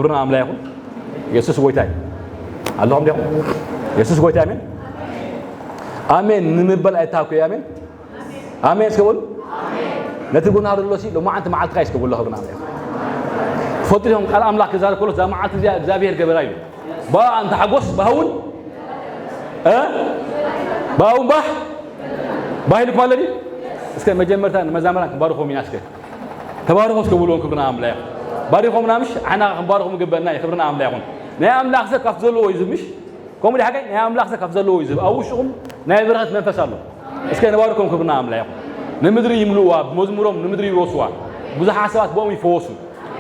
ክብርና ኣምላኽ ይኹን። የሱስ ጎይታ እዩ። ኣለኹም ዲኹም? የሱስ ጎይታ፣ ኣሜን። ኣሜን ንምባል ኣይተሃኩ፣ ኣሜን። ኣሜን እስከ በሉ። ነቲ ጎና ዘሎ ሲ ሎማዓንቲ መዓልትኻ እዩ እስከ በሎ። ክብርና ኣምላኽ ይኹን። ትፈልጡ ዲኹም? ቃል ኣምላኽ ክዛረብ ከሎ እዛ መዓልቲ እዚኣ እግዚኣብሔር ገበራ እዩ። ብኣኣ ንተሓጎስ፣ ብኣውን እ ብኣውን ባህ ባህ ኢልኩም ኣሎ ድዩ? እስከ መጀመርታ ንመዛምራን ክንባርኾም ኢና እስከ። ተባረኹ እስከ ብልዎም። ክብርና ኣምላኽ ይኹን። ባሪኾምና ምሽ? ኣሕና ክንባርኾም ይግበአና እዩ። ክብርና ኣምላኽ ይኹን። ናይ ኣምላኽ ሰብ ካብቲ ዘለዎ እዩ ዝህብ ምሽ? ከምኡ ድዩ ሓቀይ? ናይ ኣምላኽ ሰብ ካብቲ ዘለዎ እዩ ዝህብ። ኣብ ውሽጥኹም ናይ በረኸት መንፈስ ኣሎ። እስከ ንባርኮም። ክብርና ኣምላኽ ይኹን። ንምድሪ ይምልእዋ፣ ብመዝሙሮም ንምድሪ ይወርስዋ። ብዙሓት ሰባት ብኦም ይፈወሱ።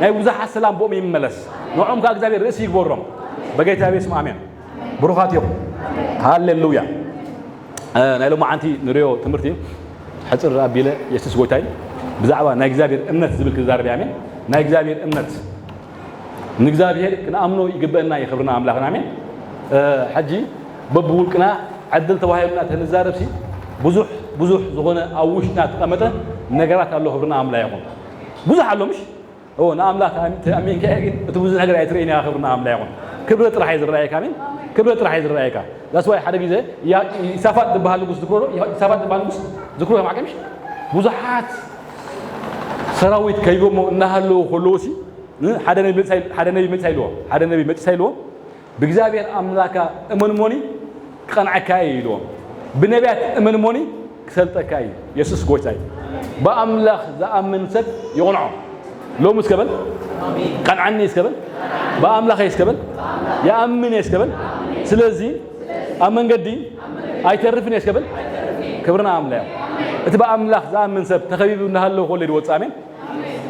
ናይ ብዙሓት ሰላም ብኦም ይመለስ። ንዕኦም ከኣ እግዚኣብሔር ርእሲ ይግበሮም። በጌታ ብስም ኣሜን። ብሩኻት ኢኹም። ሃሌሉያ። እ፣ ናይ ሎማዓንቲ ንሪኦ ትምህርቲ ሕጽር ኣቢለ የሱስ ጎይታይ ብዛዕባ ናይ እግዚኣብሔር እምነት ዝብል ክዛረብ እየ። ኣሜን። ናይ እግዚኣብሔር እምነት ንእግዚኣብሔር ክንኣምኖ ይግበአና እዩ። ክብርና ኣምላኽና። ኣሜን። እ፣ ሕጂ በብውልቅና ዕድል ተዋሂብና ተንዛረብሲ ብዙሕ ብዙሕ ዝኾነ ኣብ ውሽጥና ተቐመጠ ነገራት ኣሎ። ክብርና ኣምላኽ ይኹን። ብዙሕ ኣሎ ምሽ? እዎ፣ ንኣምላኽ ተኣሚ-፣ ተኣሚንካ እየ፣ ግን እቲ ብዙሕ ነገር ኣይትርእይን ኢኻ። ክብርና ኣምላኽ ይኹን። ክብረት ጥራሕ እዩ ዝረኣየካ። ኣሜን። ክብረት ጥራሕ እዩ ዝረኣየካ። That's why ሓደ ግዜ ያ-፣ ይሳፋጥ ዝበሃል ንጉስ ዝክሮ፣ ይሳፋጥ ዝበሃል ንጉስ ዝክሮ ማዕቀምሽ ብዙሓት ሰራዊት ከይቦሞ እናሃለዉ ከለዉ ሲ፣ እ፣ ሓደ ነቢ መጽእ-፣ ሓደ ነቢ መጽእ ኢልዎ፣ ሓደ ነቢ መጽእ ኢልዎ፣ "ብእግዚኣብሔር ኣምላካ እመን እሞኒ ክቐንዐካ እየ" ኢልዎ። "ብነቢያት እመን እሞኒ ክሰልጠካ እዩ። የሱስ ጎይታ እዩ። ብኣምላኽ ዝኣምን ሰብ ይቕንዖ።" ሎሚ እስከ በል፣ "ቀንዓኒ" እስከ በል፣ "ብኣምላኸይ" እስከ በል፣ "ይኣምን እየ" እስከ በል። ስለዚ ኣብ መንገዲ ኣይተርፍን እየ እስከ በል። ክብርና ኣምላኽ። እቲ ብኣምላኽ ዝኣምን ሰብ ተኸቢቡ እናሃለወ ከሎ እዩ ዝወጽእ። ኣሜን።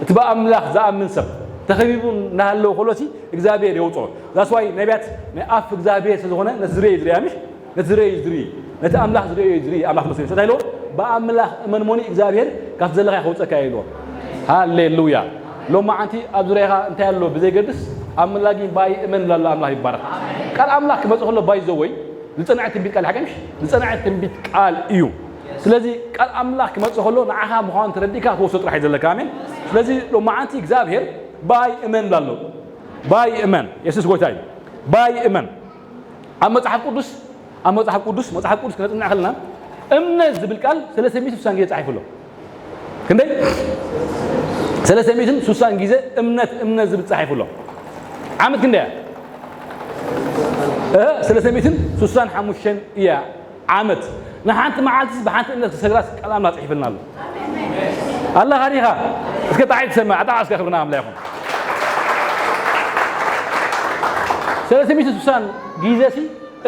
እቲ ብኣምላኽ ዝኣምን ሰብ ተኸቢቡ እናሃለወ ከሎሲ እግዚኣብሔር የውፅኦ። That's why ነቢያት ናይ ኣፍ እግዚኣብሔር ስለ ዝኾነ ነቲ ዝርእዮ እዩ ዝርእያ፣ ምሽ? ነቲ ዝርእዮ እዩ ዝርኢ። ነቲ ኣምላኽ ዝርእዮ እዩ ዝርኢ። ኣምላኽ መስገን። እንታይ ኢልዎ? "ብኣምላኽ እመን እሞኒ እግዚኣብሔር ካብቲ ዘለኻዮ ከውፀካ እዩ" ኢልዎ። ሃሌሉያ። ሎማዓንቲ ኣብ ዙርያኻ እንታይ ኣሎ ብዘይገድስ፣ ኣምላኽ ግን ባይ እመን ላሎ ኣምላኽ ይባረኽ። ቃል ኣምላኽ ክመጽእ ከሎ ባይ ዘወይ ዝጸንዐ ትንቢት ቃል ሓቂ ምሽ? ዝጸንዐ ትንቢት ቃል እዩ። ስለዚ ቃል ኣምላኽ ክመጽእ ከሎ ንዓኻ ምዃኑ ተረዲእካ ክትወስዶ ጥራሕ እዩ ዘለካ። ኣሜን። ስለዚ ሎማዓንቲ እግዚኣብሔር ባይ እመን ላሎ። ባይ እመን። የሱስ ጎይታ እዩ። ባይ እመን። ኣብ መጽሓፍ ቅዱስ፣ ኣብ መጽሓፍ ቅዱስ፣ መጽሓፍ ቅዱስ ክነጽንዕ ከለና እምነት ዝብል ቃል ሰለስተ ሚእቲ ስሳን ግዜ ተጻሒፉ ኣሎ። ክንደይ? ሰለስተ ሚእትን ስሳን ግዜ እምነት፣ እምነት ዝብል ተጻሒፉ ኣሎ። ዓመት ክንደይ እያ? እ፣ ሰለስተ ሚእትን ስሳን ሓሙሽተን እያ ዓመት። ንሓንቲ መዓልትስ ብሓንቲ እምነት ክሰግዳስ ቃል ኣምላኽ ጽሒፍልና ኣሎ። ኣለኻ ዲኻ? እስከ ጣዕይ ትሰምዕ፣ ኣጣ እስከ ክብርና ኣምላኽ ይኹን። ሰለስተ ሚእትን ስሳን ግዜሲ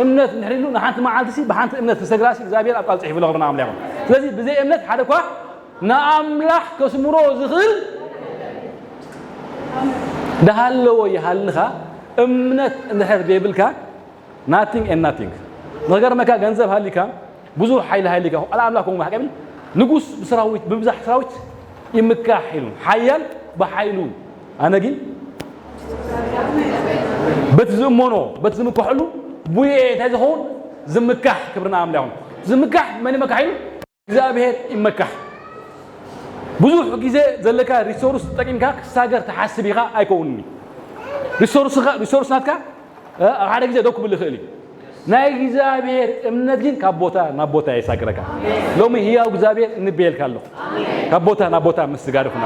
እምነት እንድሕር ኢሉ ንሓንቲ መዓልትሲ ብሓንቲ እምነት ክሰግዳሲ እግዚኣብሔር ኣብ ቃል ጽሒፍሎ ክብርና ኣምላኽ ይኹን። ስለዚ ብዘይ እምነት ሓደ እኳ ንኣምላኽ ከስምሮ ዝኽእል ደሃለዎ ይሃልኻ፣ እምነት እንድሕር ዘይብልካ፣ nothing and nothing። ንኸገርመካ፣ ገንዘብ ሃሊካ፣ ብዙሕ ሓይሊ ሃሊካ፣ ቃል ኣምላኽ ከምኡ ሓቀሚ፣ ንጉስ ብሰራዊት፣ ብብዛሕ ሰራዊት ይምካሕ ኢሉ፣ ሓያል ብሓይሉ፣ ኣነ ግን በቲ ዝእመኖ፣ በቲ ዝምክሐሉ፣ ብየ እንታይ ዝኸውን? ዝምካሕ። ክብርና ኣምላኽ ይኹን። ዝምካሕ መን ይመካሕ ኢሉ? እግዚኣብሔር ይመካሕ። ብዙሕ ግዜ ዘለካ ሪሶርስ ተጠቂምካ ክሳገር ትሓስብ ኢኻ፣ ኣይከውንን እዩ። ሪሶርስኻ፣ ሪሶርስ ናትካ፣ እ፣ ኣብ ሓደ ግዜ ደው ክብል ይኽእል እዩ። ናይ እግዚኣብሔር እምነት ግን ካብ ቦታ ናብ ቦታ የሳግረካ። ሎሚ ህያው እግዚኣብሔር እንበየልካ ኣለኹ። ካብ ቦታ ናብ ቦታ ምስጋር ይኹን።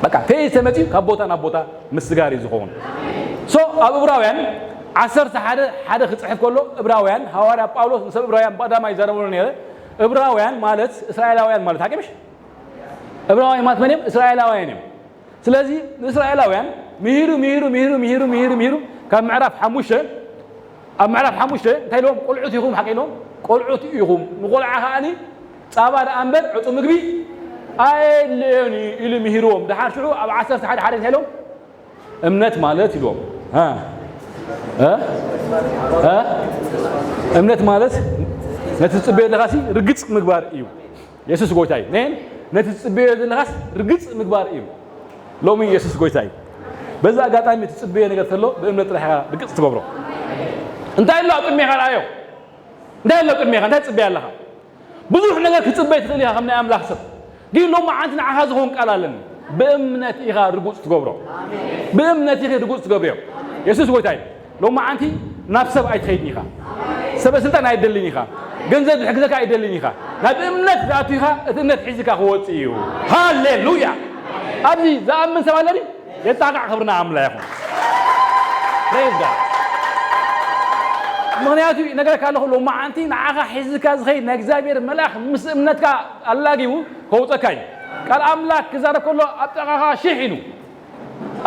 በቃ ፌዝ ተመጺኡ ካብ ቦታ ናብ ቦታ ምስጋር እዩ ዝኸውን። ሶ ኣብ እብራውያን ዓሰርተ ሓደ ሓደ ክጽሕፍ ከሎ፣ እብራውያን፣ ሃዋርያ ጳውሎስ ንሰብ እብራውያን ብቐዳማይ ይዛረበሉ ነይረ። እብራውያን ማለት እስራኤላውያን ማለት ሓቂ ምሽ? እብራውያን ማለት መን እዮም? እስራኤላውያን እዮም። ስለዚ ንእስራኤላውያን ምሂሩ፣ ምሂሩ፣ ምሂሩ፣ ምሂሩ፣ ምሂሩ፣ ምሂሩ ካብ ምዕራፍ ሓሙሽተ፣ ኣብ ምዕራፍ ሓሙሽተ እንታይ ኢልዎም? "ቆልዑት ኢኹም" ሓቂ ኢልዎም። "ቆልዑት ኢኹም፣ ንቆልዓ ከኣኒ ጻባ ደኣ እምበር ዕጹ ምግቢ ኣየድልዮን እዩ" ኢሉ ምሂርዎም። ደሓር ሽዑ ኣብ ዓሰርተ ሓደ ሓደ እንታይ ኢሎም? "እምነት ማለት" ኢልዎም። እ? እ? እ? "እምነት ማለት ነቲ ትጽበዮ ዘለኻሲ ርግጽ ምግባር እዩ." የሱስ ጎይታ እዩ። ኔን ነቲ ትጽበዮ ዘለኻስ ርግጽ ምግባር እዩ። ሎሚ የሱስ ጎይታ እዩ። በዚ ኣጋጣሚ ትጽበዮ ነገር ተሎ ብእምነት ጥራሕ ኢኻ ርግጽ ትገብሮ። እንታይ ኣሎ ኣብ ቅድሜኻ? ርኣዮ። እንታይ ኣሎ ኣብ ቅድሜኻ? እንታይ ትጽበያ ኣለኻ? ብዙሕ ነገር ክትጽበይ ትኽእል ኢኻ ከም ናይ ኣምላኽ ሰብ። ግን ሎማዓንቲ ንዓኻ ዝኸውን ቃል ኣለኒ። ብእምነት ኢኻ ርጉጽ ትገብሮ። ብእምነት ኢኺ ርጉጽ ትገብርዮ። የሱስ ጎይታ እዩ። ሎማዓንቲ ናብ ሰብ ኣይትኸይድን ኢኻ። ሰበ ስልጣን ኣይደልን ኢኻ። ገንዘብ ዝሕግዘካ ኣይደልን ኢኻ። ናብ እምነት ዝኣቱ ኢኻ። እቲ እምነት ሒዝካ ክወጽእ እዩ። ሃሌሉያ። ኣብዚ ዝኣምን ሰብ ኣለኒ? የጣቃዕ ክብርና ኣምላ ይኹን። ፕሬዝ ጋድ። ምኽንያቱ ነገርካ ኣለኹ፣ ሎማዓንቲ ንዓኻ ሒዝካ ዝኸይድ ናይ እግዚኣብሔር መልኣኽ ምስ እምነትካ ኣላጊቡ ከውፀካ እዩ። ቃል ኣምላኽ ክዛረብ ከሎ ኣብ ጥቓኻ ሽሕ ኢሉ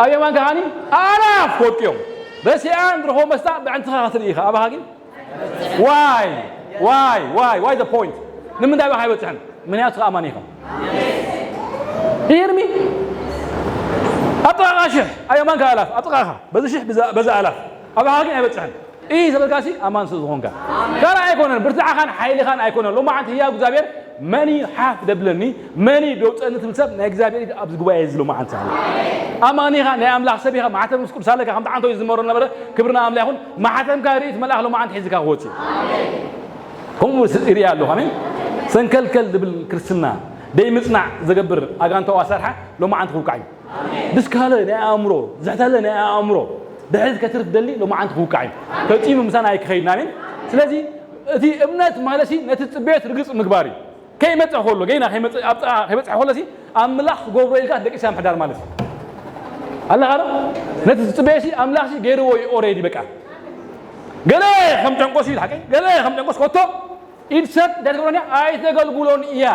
ኣብ የማንካ ኻኒ ኣላፍ ክወድቁ እዮም። ረሲኣን ዝረኸቦ መስጣ ብዕንትኻ ክትርኢ ኢኻ። ኣባኻ ግን ዋይ ዋይ ዋይ ዋይ ዘ ፖይንት ንምንታይ ባኻ ኣይበፅሕን? ምክንያቱ ኣማኒ ኢኻ። ይርሚ ኣብ ጥቓኻ ሽሕ ኣብ የማንካ ኣላፍ ኣብ ጥቓኻ በዚ ሽሕ በዛ ኣላፍ ኣባኻ ግን ኣይበፅሕን። ይህ ዝበልካሲ ኣማን ስለ ዝኾንካ ካልእ ኣይኮነን። ብርትዓኻን ሓይልኻን ኣይኮነን። ሎማዓንቲ ህያው እግዚኣብሔር መኒ ሓፍ ደብለኒ መኒ ደውፀኒ ትብል ሰብ ናይ እግዚኣብሔር ኢድ ኣብዚ ጉባኤ እዚ ሎማዓንቲ ኣሎ። ኣማኒ ኢኻ፣ ናይ ኣምላኽ ሰብ ኢኻ፣ ማሕተም ምስ ቅዱስ ኣለካ ከምቲ ዓንቶ እዩ ዝመሮ ነበረ። ክብርና ኣምላኽ ይኹን። ማሕተምካ ርኢ እቲ መልኣኽ ሎማዓንቲ ሒዝካ ክወፅእ እዩ። ከምኡ ይርኢ ኣለኹ። ኣሜን። ሰንከልከል ዝብል ክርስትና ደይ ምፅናዕ ዘገብር ኣጋንታዊ ኣሰርሓ ሎማዓንቲ ክውቃዕ እዩ። ድስካለ ናይ ኣእምሮ ዝሕተለ ናይ ኣእምሮ ድሕሪት ከትርፍ ደሊ ሎማዓንቲ ክውቃዕ እዩ። ፈፂሙ ምሳና ኣይክኸይድን። ኣሜን። ስለዚ እቲ እምነት ማለት ነቲ ፅቤት ርግፅ ምግባር እዩ። ከይመፅእ ከሎ ገና ከይመፅእ ከሎ ሲ ኣምላኽ ክገብሮ ኢልካ ደቂሳ ምሕዳር ማለት እዩ። ኣለኻ ዶ? ነቲ ዝፅበየ ሲ ኣምላኽ ሲ ገይርዎ እዩ። ኦሬዲ በቃ ገለ ከም ጨንቆስ እዩ ሓቀይ ገለ ከም ጨንቆስ ኮቶ ኢድ ሰብ እንታይ ትገብሮን እያ? ኣይተገልጉሎን እያ።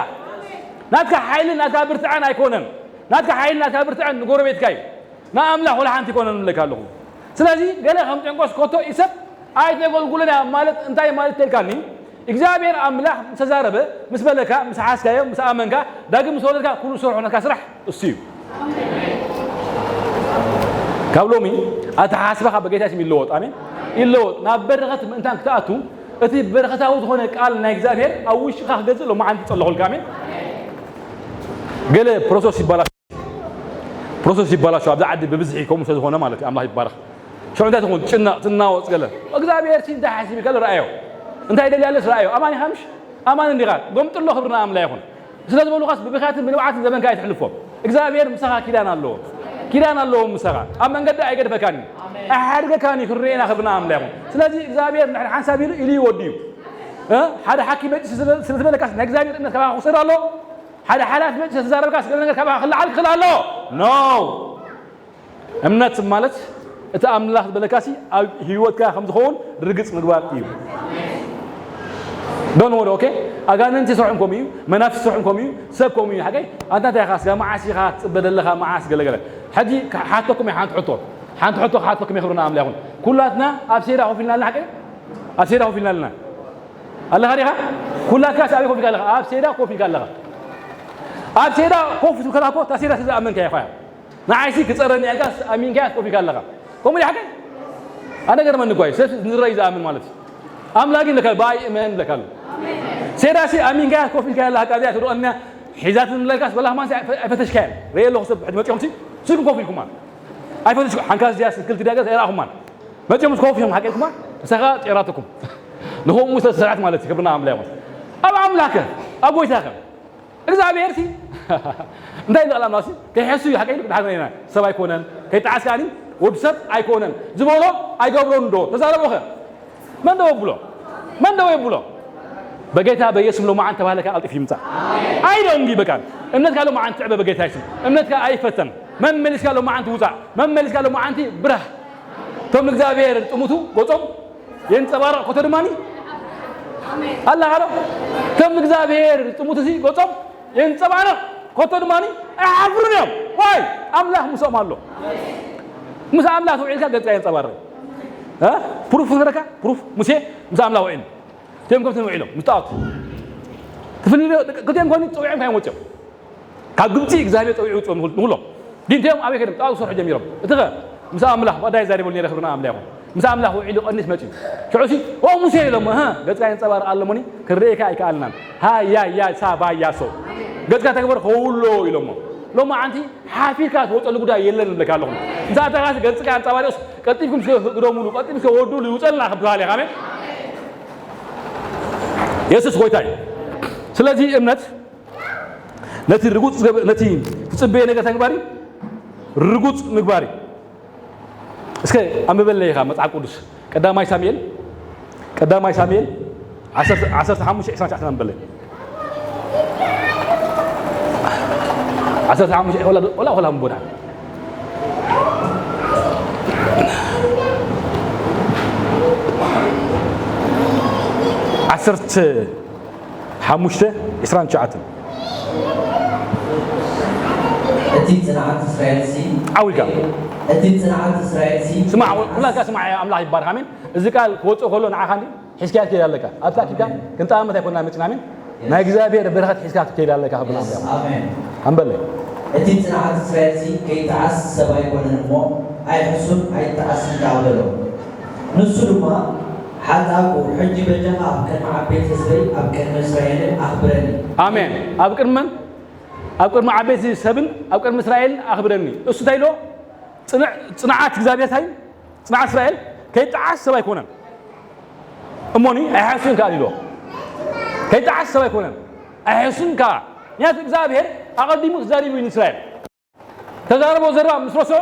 ናትካ ሓይልን ናትካ ብርትዐን ኣይኮነን። ናትካ ሓይልን ናትካ ብርትዐን ንጎረቤትካ እዩ። ንኣምላኽ ወላ ሓንቲ ኣይኮነን እብለካ ኣለኹ። ስለዚ ገለ ከም ጨንቆስ ኮቶ ኢድ ሰብ ኣይተገልጉሎን እያ ማለት እንታይ ማለት ተልካኒ? እግዚኣብሔር ኣምላኽ ምስ ተዛረበ ምስ በለካ ምስ ሓስካዮ ምስ ኣመንካ ዳግም ምስ ወለድካ ኩሉ ዝሰርሖ ናትካ ስራሕ እሱ እዩ። ካብ ሎሚ ኣተሓሳስባኻ በጌታ ስም ይለወጥ። ኣሜን። ይለወጥ ናብ በረኸት ምእንታን ክትኣቱ እቲ በረኸታዊ ዝኾነ ቃል ናይ እግዚኣብሔር ኣብ ውሽጥኻ ክገዝእ ሎማዓንቲ ጸለኹልካ። ኣሜን። ገለ ፕሮሰስ ይባላሽ ፕሮሰስ ይባላሽ ኣብዚ ዓዲ ብብዝሒ ከምኡ ስለ ዝኾነ ማለት እዩ። ኣምላኽ ይባረኽ። ሽዑ እንታይ ትኹን ጭናቕ ትናወጽ ገለ እግዚኣብሔር ሲ እንታይ ሓሲብ ከለ ረኣዮ እንታይ ደልያለስ ረኣዮ። ኣማን ኢኻ ምሽ ኣማን እንዲኻ ጎምጥሎ ክብርና ኣምላ ይኹን። ስለ ዝበሉኻስ ብብኽያትን ብንብዓትን ዘመንካ ኣይትሕልፎ። እግዚኣብሔር ምሳኻ ኪዳን ኣለዎ። ኪዳን ኣለዎ ምሳኻ። ኣብ መንገዲ ኣይገድፈካን እዩ። ኣይሓድገካን እዩ። ክንርኤና ክብርና ኣምላ ይኹን። ስለዚ እግዚኣብሔር ንድሕሪ ሓንሳብ ኢሉ ኢሉ ይወዱ እዩ። እ? ሓደ ሓኪም መጪ ስለ ዝበለካስ ናይ እግዚኣብሔር እምነት ካባኻ ክውሰድ ኣሎ? ሓደ ሓላፊ መጪ ስለ ተዛረብካስ ገለ ነገር ካባኻ ክለዓል ክኽእል ኣሎ? ኖ። እምነት ማለት እቲ ኣምላኽ ዝበለካሲ ኣብ ህይወትካ ከም ዝኸውን ርግጽ ምግባር እዩ። ዶን ወሪ ኦኬ። ኣጋንንቲ ስርሖም ከምኡ እዩ። መናፍስቲ ስርሖም ከምኡ እዩ። ሰብ ከምኡ እዩ። ሓቀይ ኣንታ እንታይ ኢኻ ስጋ መዓስ ኢኻ ትጽበ ዘለኻ መዓስ ገለገለ። ሕጂ ክሓተኩም እየ ሓንቲ ሕቶ ሓንቲ ሕቶ ክሓተኩም እየ። ክብርና ኣምላኽ ይኹን። ኩላትና ኣብ ሴራ ኮፍ ኢልና ኣለና። ሓቀይ ኣብ ሴራ ኮፍ ኢልና ኣለና። ኣለኻ ዲኻ? ኩላትካስ ኣበይ ኮፍ ኢልካ ኣለኻ? ኣብ ሴራ ኮፍ ኢልካ ኣለኻ። ኣብ ሴራ ኮፍ ትብል ከላ እኮ እታ ሴራ ስለ ዝኣመንካያ እኮ እያ። ንዓይሲ ክጸረኒ ኢልካስ ኣሚንካያ ኮፍ ኢልካ ኣለኻ። ከምኡ ድዩ ሓቀይ? ኣነ ገርመኒ እኮ እዩ። ሰብ ንዝረኣይ ዝኣምን ማለት እዩ። ኣምላኽ ግን ለካ ብኣይ እመን ብለካ ኣሎ። ሴራሲ ኣሚንካያ ኮፍ ኢልካ ኣለኻ። ካብዚኣ ትርቐና ሒዛት ንብለካስ በላኽ ማንሲ ኣይፈተሽካያን። ርኤ ኣለኹ ሰብ ሕጂ መጺኹም ሲ ስልኩም ኮፍ ኢልኩማ። ኣይፈተሽኩ ሓንካስ እዚኣ ስክልቲ ዳገስ ኣይረኣኹማን። መጺኦም ምስ ኮፍ ኢሎም ሓቀይኩማ ምሳኻ ጤራትኩም ንኸምኡ ስለ ዝሰርዓት ማለት እዩ። ክብርና ኣምላኽ ይኹን። ኣብ ኣምላኽከ ኣብ ጎይታኸ እግዚኣብሔር ሲ እንታይ ኢሉ ቃል ኣምላኽ ሲ ከይሐሱ እዩ። ሓቀይ ኢሉ ክድሓር ኢና ሰብ ኣይኮነን። ከይጠዓስ ከኣኒ ወዲ ሰብ ኣይኮነን ዝበሎ ኣይገብሮን ዶ ተዛረቦኸ? መን ደው የብሎ? መን ደው የብሎ? በጌታ በኢየሱስ ሎማዓን ተባህለካ ቀልጢፍ ይምጻእ። ኣይደንጊ በቃ እምነትካ ሎማዓን ትዕበ በጌታ ይስም እምነትካ ኣይፈተን። መመሊስካ ሎማዓንቲ ውጻእ። መመሊስካ ሎማዓንቲ ብራህ። እቶም ንእግዚኣብሔር ጥሙቱ ገጾም የንጸባርቕ ኮቶ ድማኒ ኣለኻ ዶ? እቶም ንእግዚኣብሔር ጥሙቱ ሲ ገጾም የንጸባርቕ ኮቶ ድማኒ ኣይሓፍሩን እዮም። ዋይ ኣምላኽ ምስኦም ኣሎ። ምስ ኣምላኽ ውዒልካ ገጽካ የንጸባርቕ። እ? ፕሩፍ ንረካ ፕሩፍ ሙሴ ምስ ኣምላኽ ውዒሉ እቲኦም ከምቲ ውዒሎም ምስ ጣዖት ትፍልልዮ ክልቲኦም ኮኒ ጸዊዖም ካዮም ወፂኦም ካብ ግብፂ እግዚኣብሔር ፀዊዑ ውፅኦም ንኩሎም ዲንተዮም ኣበይ ከይዶም ጣዖት ክሰርሑ ጀሚሮም። እቲ ኸ ምስ ኣምላኽ ባዳ ይዛሪበሉ ነረ ክብርና ኣምላ ይኹን ምስ ኣምላኽ ውዒሉ ቀኒስ መፂኡ ሽዑ ሲ ኦ ሙሴ ኢሎም እ ገፅካ የንፀባርቕ ኣለሞኒ ክንርእየካ ኣይከኣልናን ሃያ ያ ሳ ባያ ሶ ገፅካ ተግበር ከውሎ ኢሎሞ ሎማ ዓንቲ ሓፊርካ ትወፀሉ ጉዳይ የለን ንብለካ ኣለኹም። ምስ ኣተኻሲ ገፅካ ኣንፀባሪቑስ ቀልጢፍኩም ግደሙሉ ቀልጢፍከ ወዱሉ ይውፀልና ክብሃል ኢኻ ኣሜን። የሱስ ጎይታ እዩ። ስለዚ እምነት ነቲ ርጉጽ ዝገበ ነቲ እቲ ጽበየ ነገር ተግባር እዩ፣ ርጉጽ ምግባር እዩ። እስከ ኣንብበለይ ኢኻ መጽሓፍ ቅዱስ። ቀዳማይ ሳሙኤል፣ ቀዳማይ ሳሙኤል ዓሰርተ፣ ዓሰርተ ሓሙሽተ ዕስራን ትሽዓተን ኣንብበለይ። ዓሰርተ ሓሙሽተ፣ ወላ፣ ወላ፣ ወላ ኣንብቦ ደሓን። ዓሰርተ ሓሙሽተ ዕስራን ትሽዓተን። እቲ ጽንዓት እስራኤልሲ፣ ዓው ኢልካ። እቲ ጽንዓት እስራኤልሲ፣ ስማዕ፣ ኩላትካ ስማዕ፣ ኣምላኽ ይባርክ። ኣሜን። እዚ ቃል ክወጽእ ከሎ ንዓኻ እንዲ ሒዝካዮ ትከይድ ኣለካ። ኣብታ ኪድካ ክንጠማመት ኣይኮና መጺና። ኣሜን። ናይ እግዚኣብሔር በረኸት ሒዝካ ክትከይድ ኣለካ። ክብና ኣሜን። ኣንበለይ። እቲ ጽንዓት እስራኤልሲ ከይጠዓስ ሰብ ኣይኮነን እሞ፣ ኣይሕሱን ኣይጠዓስን ከኣ በሎ። ንሱ ድማ፣ ሓጣቁ፣ ሕጂ በጃኻ ኣብ ቅድሚ ዓበይቲ ህዝበይ፣ ኣብ ቅድሚ እስራኤልን ኣኽብረኒ። ኣሜን። ኣብ ቅድሚ መን? ኣብ ቅድሚ ዓበይቲ ሰብን ኣብ ቅድሚ እስራኤልን ኣኽብረኒ። እሱ እንታይ ኢሎ? ጽንዕ-፣ ጽንዓት እግዚኣብሔር እንታይ? ጽንዓት እስራኤል ከይጠዓስ ሰብ ኣይኮነን። እሞኒ ኣይሓሱን ከኣ ኢሎ። ከይጠዓስ ሰብ ኣይኮነን። ኣይሓሱን ከኣ። ምክንያቱ እግዚኣብሔር ኣቐዲሙ ተዛሪቡ እዩ ንእስራኤል። ተዛረቦ ዘረባ ምስ ረስዖ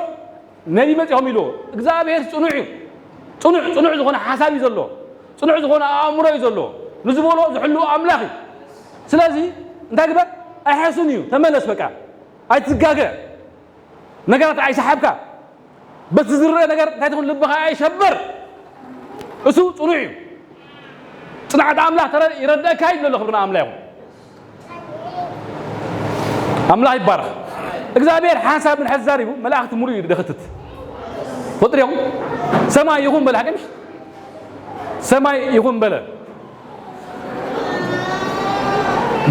ነቢ መጺኦም ኢልዎ። እግዚኣብሔር ጽኑዕ እዩ። ጽኑዕ፣ ጽኑዕ ዝኾነ ሓሳብ እዩ ዘሎ። ጽኑዕ ዝኾነ ኣእምሮ እዩ ዘሎ። ንዝበሎ ዝሕሉ ኣምላኽ እዩ። ስለዚ እንታይ ግበር? ኣይሓሱን እዩ። ተመለስ በቃ። ኣይትጋገ። ነገራት ኣይሰሓብካ። በቲ ዝረአ ነገር እንታይ ትኹን ልብኻ ኣይሸበር። እሱ ጽኑዕ እዩ። ጽንዓት ኣምላኽ ተረ-፣ ይረድአካ እዩ ዘሎ። ክብርና ኣምላኽ ይኹን። ኣምላኽ ይባረኽ። እግዚኣብሔር ሓንሳብ ንድሕር ዛሪቡ መላእኽቲ ሙሉእ እዩ ደኸትት። ፈጥሪኦም ሰማይ ይኹን በለ። ሓቂ ምሽ? ሰማይ ይኹን በለ።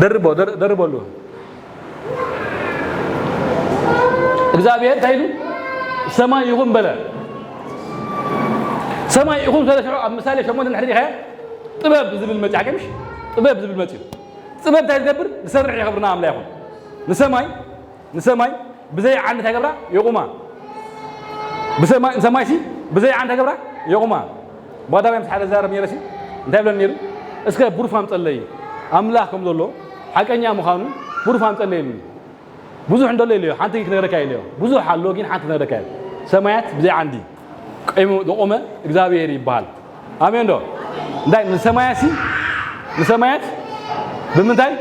ደርቦ፣ ደር-፣ ደርበሉ። እግዚኣብሔር እንታይ ኢሉ? ሰማይ ይኹን በለ። ሰማይ ይኹን ስለ ሽዑ ኣብ ምሳሌ ሸሞንተ እንድሕር ዲኻዮ ጥበብ ዝብል መጽእ፣ ሓቂ ምሽ? ጥበብ ዝብል መጽእ እዩ። ጥበብ እንታይ ዝገብር? ዝሰርሕ እዩ። ክብርና ኣምላኽ ይኹን። ንሰማይ፣ ንሰማይ ብዘይ ዓንዲ እንታይ ገብራ? የቑማ። ብሰማይ፣ ንሰማይሲ ብዘይ ዓንዲ እንታይ ገብራ? የቑማ። ባዳባይ ምስ ሓደ ዛረብ ነይረሲ እንታይ ብለኒ ነይሩ? እስከ ብሩፍ ኣምጸለይ፣ ኣምላኽ ከም ዘሎ ሓቀኛ ምዃኑ ብሩፍ ኣምጸለይ ኢሉኒ። ብዙሕ እንደሎ ኢለዮ፣ ሓንቲ ክነግረካ ኢለዮ። ብዙሕ ኣሎ፣ ግን ሓንቲ ክነግረካ እየ። ሰማያት ብዘይ ዓንዲ ቆይሙ ዝቖመ እግዚኣብሔር ይበሃል። ኣሜን ዶ? እንታይ ንሰማያትሲ፣ ንሰማያት ብምንታይ?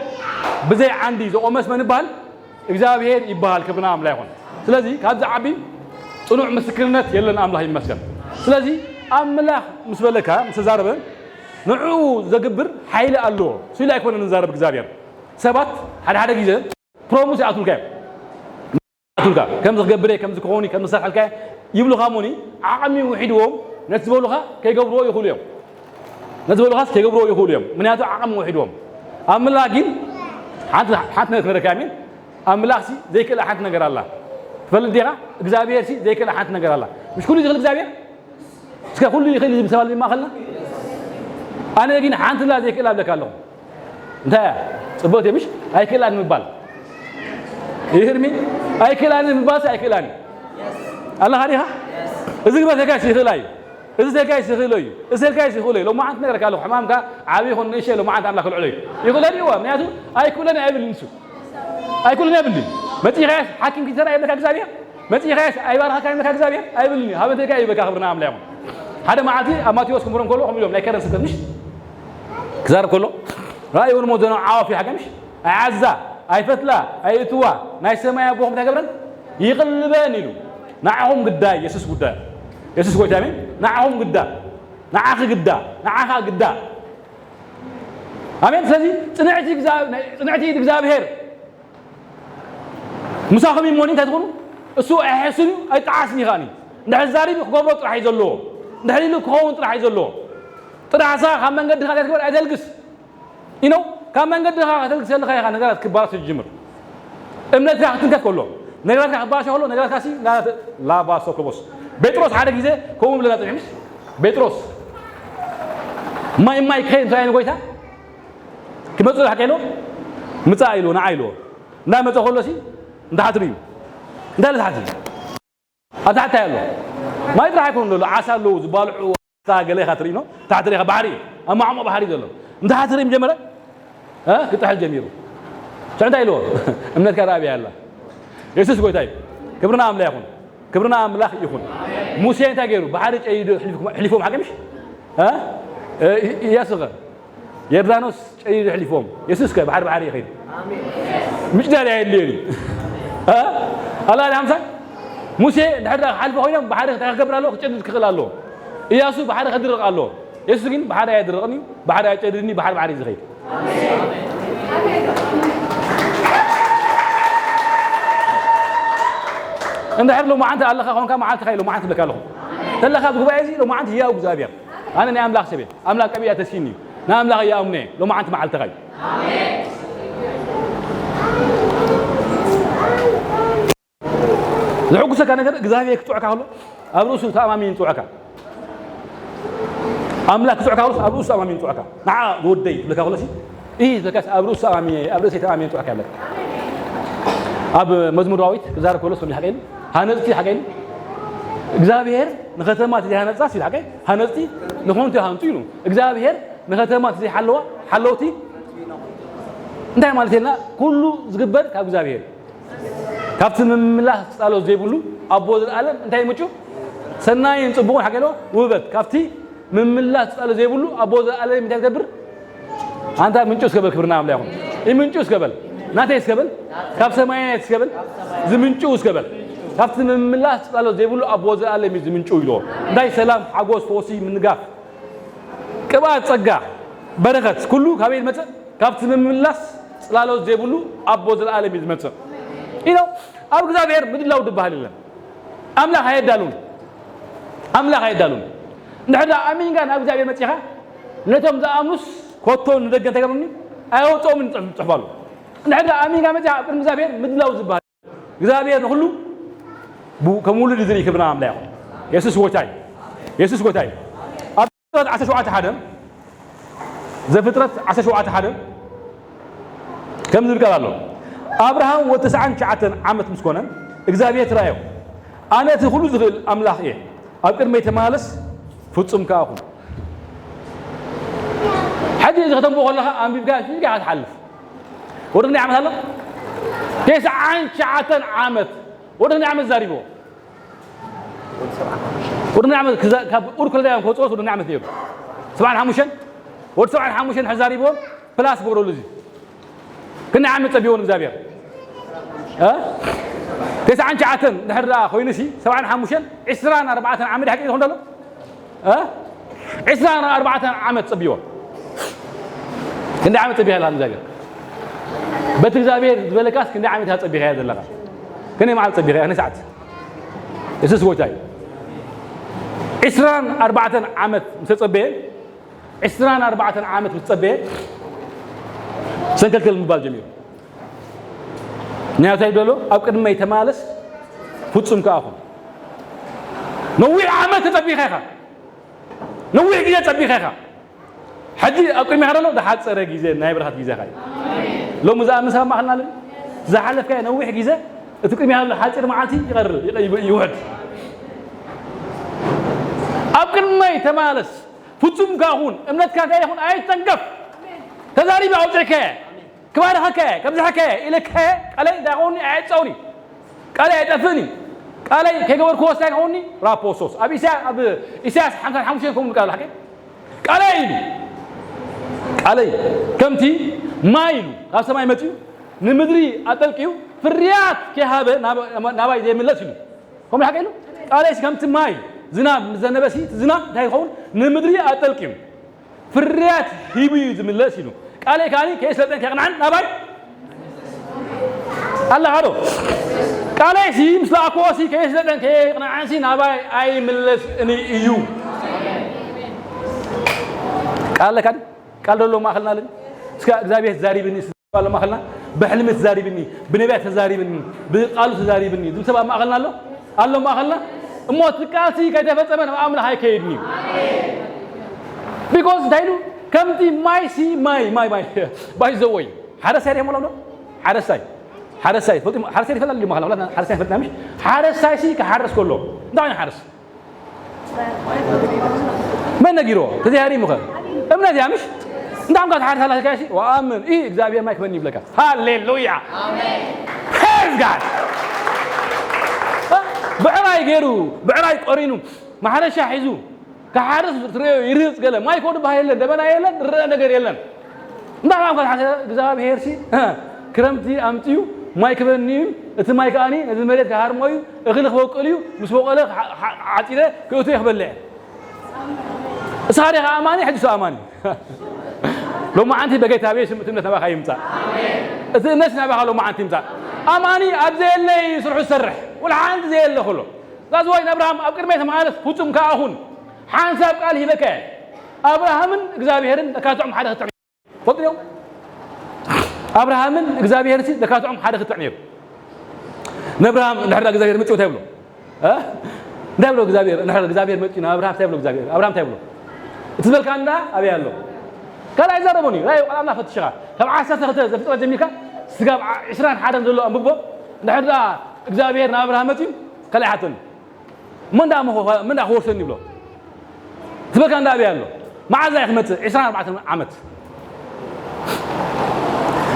ብዘይ ዓንዲ ዝቖመስ መን ይበሃል? እግዚኣብሔር ይበሃል። ክብርና ኣምላኽ ይኹን። ስለዚ ካብዚ ዓቢ ጽኑዕ ምስክርነት የለን። ኣምላኽ ይመስገን። ስለዚ ኣምላኽ ምስ በለካ፣ ምስ ተዛረበ፣ ንዕኡ ዘግብር ሓይሊ ኣለዎ። ስኢሉ ኣይኮነን ዝዛረብ እግዚኣብሔር። ሰባት ሓደ ሓደ ግዜ ፕሮሚስ ይኣትውልካ እዮም። ይኣትውልካ፣ ከምዚ ክገብር እየ፣ ከምዚ ክኸውን እዩ፣ ከምዚ ክሰርሓልካ እየ ይብሉኻ እሞኒ፣ ዓቕሚ ውሒድዎም ነቲ ዝበሉኻ ከይገብርዎ ይኽእሉ እዮም። ነቲ ዝበሉኻስ ከይገብርዎ ይኽእሉ እዮም፣ ምኽንያቱ ዓቕሚ ውሒድዎም። ኣምላኽ ግን ሓንቲ፣ ሓንቲ ነገር ክነግረካ እየ፣ ኣሜን። ኣምላኽሲ ዘይክእላ ሓንቲ ነገር ኣላ። ትፈልጥ ዲኻ? እግዚኣብሔርሲ ዘይክእላ ሓንቲ ነገር ኣላ። ምሽ ኩሉ ዝኽእል እግዚኣብሔር? እስከ ኩሉ ይኽእል እዩ ዝብል ሰብ ኣሎ ድማ ከላ? ኣነ ግን ሓንቲ ላ ዘይክእላ እብለካ ኣለኹ። እንታይ እያ? ጽብቕቲ እያ ምሽ? ኣይክእላን ምባል። ይህርሚ? ኣይክእላን ምባልሲ ኣይክእላን እዩ። ኣለኻ ዲኻ? እዚ ግበር ተጋይስ ይኽእላ እዩ። እዚ ተጋይስ ይኽእሎ እዩ። እዚ ተጋይስ ይኽእሎ እዩ። ሎማዓንቲ ነገርካ ኣለኹ። ሕማምካ ዓብዪ ይኹን ንእሽቶ ሎማዓንቲ ኣምላኽ ክልዕሎ እዩ። ይኽእለኒ እዋ። ምክንያቱ ኣይክእሎን ኣይብልን ንሱ። ኣይክእሎን ኣይብልን። መጺኻያስ ሓኪም ኪሰራ ይብለካ እግዚኣብሔር? መጺኻያስ ኣይባርኻካ ይብለካ እግዚኣብሔር? ኣይብልን እዩ። ሃበንተይካ ይበካ ክብርና ኣምላኽ ይኹን። ሓደ መዓልቲ ኣብ ማቴዎስ ክምህሮም ከሎ ከምኡ ኢሎም ናይ ከረን ስብከት ምሽ ክዛረብ ከሎ ራእይ እውን ሞዘኖ ዓዋፍ እዩ ሓቂ ምሽ? ኣይዓዛ፣ ኣይፈትላ፣ ኣይእትዋ፣ ናይ ሰማይ ኣቦኹም እንታይ ገብረን? ይቕልበን ኢሉ። ንዓኹም ግዳ፣ የሱስ ጉዳ፣ የሱስ ጎይታ ኣሜን። ንዓኹም ግዳ፣ ንዓኺ ግዳ፣ ንዓኻ ግዳ። ኣሜን። ስለዚ ጽንዕቲ እግዚኣብ-፣ ናይ-፣ ጽንዕቲ ኢድ እግዚኣብሔር ምሳኹም እዩ እሞኒ እንታይ ትኾኑ? እሱ ኣይሕስን እዩ፣ ኣይጠዓስን እዩ ከኣኒ። እንድሕር ዛሪቡ ክገብሮ ጥራሕ እዩ ዘለዎ። እንድሕር ኢሉ ክኸውን ጥራሕ እዩ ዘለዎ። ጥራሕ ንስኻ ካብ መንገድኻ ዘይትግበር ኣይተልግስ። ኢኖ ካብ መንገድኻ ከተልግስ ከለኻ ኢኻ ነገራት ክባላሾ ዝጅምር። እምነትካ ክትንከፍ ከሎ፣ ነገራትካ ክባላሾ ከሎ፣ ነገራትካ ሲ ላ-፣ ላባሶ ክቦስ። ጴጥሮስ ሓደ ግዜ ከምኡ ብለና ጽኒሑ ምስ ጴጥሮስ ማይ ማይ ክኸይድ እንታይ ንጎይታ ክመጽእ ሓቂ ኢሎ ምጻእ ኢሎ ንዓ ኢሎ። እንዳመጸ ከሎ ሲ እንተሓትሩ እዩ። እንታይ ኢሉ ተሓትሩ? ኣብ ታሕቲ ኣሎ። ማይ ጥራሕ ኣይኮኑን ዘሎ፣ ዓሳ ኣለዉ፣ ዝባልዑ፣ ዓሳ ገለ ኢኻ ትርኢ፣ ኖ? ታሕቲ ርኢኻ ባሕሪ እዩ። ኣብ ማዕሙቕ ባሕሪ እዩ ዘሎ። እንተ ሓንቲ ርኢም ጀመረ፣ እ? ክጥሕል ጀሚሩ። ሽዑ እንታይ ኢልዎ? እምነትካ ርኣ ኣብያ ኣላ። የሱስ ጎይታ እዩ። ክብርና ኣምላኽ ይኹን። ክብርና ኣምላኽ ይኹን። ሙሴ እንታይ ገይሩ? ባሕሪ ጨይዱ ኣሕሊፍኩም-፣ ኣሕሊፎም ሓቂ ምሽ? እ? እ፣ እ፣ ኢያሱ ኸ? ዮርዳኖስ ጨይዱ ኣሕሊፎም። የሱስ ከ ባሕሪ ባሕሪ ይኸይድ? ምጭዳድ ኣየድልዮን እዩ። እ? ኣላ ዲ ሓምሳ? ሙሴ እንድሕር ደኣ ክሓልፎ ኮይኖም ባሕሪ እንታይ ክገብር ኣለዎ? ክጨድድ ክኽእል ኣለዎ። ኢያሱ ባሕሪ ከድርቕ ኣለዎ። የሱስ ግን ባሕሪ ኣየድርቕን እዩ፣ ባሕሪ ኣየጨድድን እዩ፣ ባሕሪ ባሕሪ እዩ ዝኸይድ። እንድሕር ሎማዓንቲ ኣለኻ ኾንካ መዓልትኻ እዩ ሎማዓንቲ እብለካ ኣለኹ። ተለኻ ኣብዚ ጉባኤ እዚ ሎማዓንቲ ህያው እግዚኣብሔር። ኣነ ናይ ኣምላኽ ሰብ እየ። ኣምላኽ ቀቢኣ ተሲኒ እዩ። ናይ ኣምላኽ እየ ኣምነ እየ። ሎማዓንቲ መዓልትኻ እዩ። ዘሐጉሰካ ነገር እግዚኣብሔር ክጥዑካ ከሎ ኣብ ርእሱ ተኣማሚኑ ይጥዑካ። ኣምላኽ ክጥዑካ ከሎ ኣብ ርእሱ ተኣማሚኑ ይጥዑካ። ንዓ ዝወደይ ክብለካ ከሎ ሲ፣ እይ ዝብለካ ኣብ ርእሱ ተኣማሚኑ፣ ኣብ ርእሰይ ተኣማሚኑ ይጥዑካ ይብለካ። ኣብ መዝሙር ዳዊት ክዛረብ ከሎ ሲ ሓቀይን ሃነጽቲ ሓቀይን እግዚኣብሔር ንኸተማ እቲ ዘይሃነጻ ሲ ሓቀይ ሃነጽቲ ንኾንቱ ይሃንጹ ኢሉ። እግዚኣብሔር ንኸተማ እቲ ዘይሓለዋ ሓለውቲ እንታይ ማለት የልና? ኩሉ ዝግበር ካብ እግዚኣብሔር እዩ። ካብቲ ምምላስ ጻሎት ዘይብሉ ኣቦ ዘለኣለም እንታይ ይምንጩ? ሰናይን ጽቡቕን ሓቂ ኣለዎ ውህበት። ካብቲ ምምላስ ጻሎት ዘይብሉ ኣቦ ዘለኣለም እንታይ ዝገብር? ኣንታ ምንጩ እስከ በል፣ ክብርና ኣምላኽ ይኹን። ይምንጩ እስከ በል፣ ናተይ እስከ በል፣ ካብ ሰማያት እስከ በል፣ ዝምንጩ እስከ በል። ካብቲ ምምላስ ጻሎት ዘይብሉ ኣቦ ዘለኣለም እዩ ዝምንጩ ኢልዎ። እንታይ ሰላም፣ ሓጎስ፣ ፈውሲ፣ ምንጋፍ፣ ቅብኣት፣ ጸጋ፣ በረኸት ኩሉ ካበይ ዝመጽእ? ካብቲ ምምላስ ጽላሎት ዘይብሉ ኣቦ ዘለኣለም እዩ ዝመጽእ። ኢሎ ኣብ እግዚኣብሔር ምድላው ዝበሃል የለን። ኣምላኽ ኣየዳሉን። ኣምላኽ ኣየዳሉን። እንድሕር ደኣ ኣሚንካ ናብ እግዚኣብሔር መጺኻ፣ ነቶም ዝኣምኑስ ኮቶ ንደገ እንታይ ገበሩኒ? ኣየውጽኦምን ጽሑፍ፣ ጽሑፍ ኣሎ። እንድሕር ደኣ ኣሚንካ መጺኻ ኣብ ቅድሚ እግዚኣብሔር ምድላው ዝበሃል። እግዚኣብሔር ንኹሉ ቡ-፣ ከም ውሉድ ዝርኢ ክብርና ኣምላኽ ይኹን። የሱስ ጎይታ እዩ። የሱስ ጎይታ እዩ። ኣብ ዘፍጥረት ዓሰርተ ሸውዓተ ሓደ፣ ዘፍጥረት ዓሰርተ ሸውዓተ ሓደ ከም ዝብል ቃል ኣሎ። ኣብርሃም ወዲ ተስዓን ትሽዓተን ዓመት ምስ ኮነ እግዚኣብሔር ተራእዮ፣ ኣነ እቲ ኩሉ ዝኽእል ኣምላኽ እየ፣ ኣብ ቅድመይ ተመላለስ፣ ፍጹም ከኣ ኩን። ሕጂ እዚ ከተንብቦ ከለኻ ኣንቢብካ ሽግር ኢኻ ትሓልፍ። ወዲ ክንደይ ዓመት ኣሎ? ተስዓን ትሽዓተን ዓመት። ወዲ ክንደይ ዓመት ዛሪብዎ? ወዲ ክንደይ ዓመት ክዛ-፣ ካብ ኡር ከልዳውያን ክወጽኦስ ወዲ ክንደይ ዓመት ነይሩ? ሰብዓን ሓሙሽተን? ወዲ ሰብዓን ሓሙሽተን ሕዚ ዛሪብዎ፣ ፕላስ ግበረሉ እዚ። ክንደይ ዓመት ጸቢዎ ንእግዚኣብሔር? እ? ተስዓን ትሽዓተን ድሕር ደኣ ኮይኑሲ፣ ሰብዓን ሓሙሽተን፣ ዕስራን ኣርባዕተን ዓመት ድሕሪ ይኾን ደሎ? እ? ዕስራን ኣርባዕተን ዓመት ጸቢዎ። ክንደይ ዓመት ጸቢኻ ኣለኻ ንእግዚኣብሔር? በቲ እግዚኣብሔር ዝበለካስ ክንደይ ዓመት ኢኻ ጸቢኻዮ ዘለኻ? ክንደይ መዓልቲ ጸቢኻዮ? ክንደይ ሰዓት? የሱስ ጎይታ እዩ። ዕስራን ኣርባዕተን ዓመት ምስ ተጸበየ፣ ዕስራን ኣርባዕተን ዓመት ምስ ተጸበየ፣ ሰንከልከል ምባል ጀሚሩ። ናይ እንታይ ደሎ? ኣብ ቅድመይ ተማለስ፣ ፍጹም ከኣ ኩን። ነዊሕ ዓመት ተጸቢኻ ኢኻ። ነዊሕ ግዜ ጸቢኻ ኢኻ። ሕጂ ኣብ ቅድሚኻ ዘሎ ዝሓጸረ ግዜ፣ ናይ ብርሃት ግዜኻ እዩ። ሎሚ ዝኣምን ሰብ ኣብ ማእኸልና ኣሎ? ዝሓለፍካዮ ነዊሕ ግዜ፣ እቲ ቅድሚኻ ዘሎ ሓጺር መዓልቲ ይቐርብ፣ ይቐ-፣ ይውሕድ። ኣብ ቅድመይ ተማለስ፣ ፍጹም ከኣ ኩን፣ እምነትካ እንታይ ይኹን? ኣይተንከፍ። ተዛሪበ ኣውጺእካዮ። ክባርኸካ እየ፣ ከብዝሐካ እየ ኢለካ እየ፣ ቃለይ እንታይ ይኸውን? ኣየዕጸውን እዩ። ቃለይ ኣይጠፍእን እዩ። ቃለይ ከይገበርክዎ እንታይ ይኸውን? ራፖሶስ። ኣብ ኢሳያ-፣ ኣብ ኢሳያስ ሓምሳን ሓሙሽተን ከምኡ ቃል ሓቂ? ቃለይ ኢሉ። ቃለይ ከምቲ ማይ ኢሉ ካብ ሰማይ መጺኡ ንምድሪ ኣጠልቅዩ ፍርያት ከይሃበ ናብ-፣ ናባይ ዘይምለስ ኢሉ። ከምኡ ሓቂ ኢሉ። ቃለይስ ከምቲ ማይ ዝናብ ምስ ዘነበሲ፣ እቲ ዝናብ እንታይ ይኸውን? ንምድሪ ኣጠልቅዩ ፍርያት ሂቡ እዩ ዝምለስ ኢሉ። ቃለይ ከኣ ከየስለጠን ከየቕንዐን ናባይ ኣለኻ ዶ? ቃለይሲ ምስ ለኣክዎሲ ከየስለጠን ከየቕንዐንሲ ናባይ ኣይምለስን እዩ። ቃል ኣለካ ድዩ? ቃል ዶ ኣሎ ማእኸልና ኣሎ ድዩ? እስከ እግዚኣብሔር ተዛሪብኒ ኣሎ ማእኸልና? ብሕልሚ ተዛሪብኒ፣ ብነቢያት ተዛሪብኒ፣ ብቃሉ ተዛሪብኒ ዝብል ሰብ ኣብ ማእኸልና ኣሎ? ኣሎ ማእኸልና? እሞ እቲ ቃልሲ ከይተፈጸመ ናብ ኣምላኽ ኣይከይድን እዩ። ቢኮዝ እንታይ ኢሉ? ከምቲ ማይሲ ማይ፣ ማይ፣ ማይ። ባይ ዘ ወይ፣ ሓረስታይ ዲኹም ዶ? ሓረስታይ። ሓረስታይ፣ ፈልጡ-፣ ሓረስታይ ይፈላለ እዩ ማእኸልና። ሓረስታይ ፈልጥና ምሽ? ሓረስታይሲ ክሓርስ ከሎ፣ እንታይ ዓይነት ሓረስ? መን ነጊርዎ? ተዘይሃሪሙኸ? እምነት እያ ምሽ? እንዳኹም ካብ ትሓርስ ኣለካ ሲ፣ ወኣምን፣ ኢ እግዚኣብሔር ማይ ክበኒ ይብለካ። ሃሌሉያ! ፕሬዝ ጋድ! ብዕራይ ገይሩ፣ ብዕራይ ቆሪኑ፣ ማሕረሻ ሒዙ ክሓርስ ትርእዮ፣ ይርህጽ ገለ። ማይ ኮ ዝበሃል የለን፣ ደበና የለን፣ ዝረአ ነገር የለን። እንዳ ኣምላኽ ካልሓተ እግዚኣብሔር ሲ ክረምቲ ኣምፅዩ ማይ ክበኒ እዩ፣ እቲ ማይ ከኣኒ ነዚ መሬት ክሃርሞ እዩ፣ እኽሊ ክበቁል እዩ፣ ምስ በቆለ ዓፂደ ክእቱ እየ ክበልዕ። እስኻ ዲኻ ኣማኒ? ሕጂ ሰ ኣማኒ። ሎማዓንቲ በጌታ ቤ ስም እቲ እምነት ናባኻ ይምፃእ። እቲ እምነት ናባኻ ሎማዓንቲ ይምፃእ። ኣማኒ ኣብ ዘየለ እዩ ስርሑ ዝሰርሕ። ወላ ሓንቲ ዘየለ ከሎ። ዛዝዋይ ንኣብርሃም ኣብ ቅድመይ ተመላለስ ፍጹም ከኣ ኩን። ሓንሳብ ቃል ሂበካ እየ። ኣብርሃምን እግዚኣብሔርን ለካትዖም ሓደ ክትዕም ፈልጥዮ። ኣብርሃምን እግዚኣብሔርን ሲ ለካትዖም ሓደ ክትዕ ነይሩ። ንኣብርሃም እንድሕር እግዚኣብሔር መፅኡ እንታይ ብሎ? እ? እንታይ ብሎ እግዚኣብሔር? እንድሕር እግዚኣብሔር መፅኡ ንኣብርሃም እንታይ ብሎ እግዚኣብሔር? ኣብርሃም እንታይ ብሎ? እቲ ዝበልካ እንዳ ኣበይ ኣሎ? ካልኣይ ኣይዛረቦን እዩ። ራእይ ቃል ኣምላኽ ፈትሽኻ። ካብ ዓሰርተ ክልተ ዘፍጥረት ጀሚርካ ስጋብ ዓ- ዕስራን ሓደን ዘሎ ኣንብቦ። እንድሕር ደኣ እግዚኣብሔር ንኣብርሃም መፅኡ ካልኣይ ሓተኒ። መን ደኣ መኸ- መን ደኣ ክወርሰኒ ይብሎ? ዝበልካ እንዳ ኣበይ ኣሎ? መዓዝ እያ ክመጽእ? ዕስራን ኣርባዕተን ዓመት።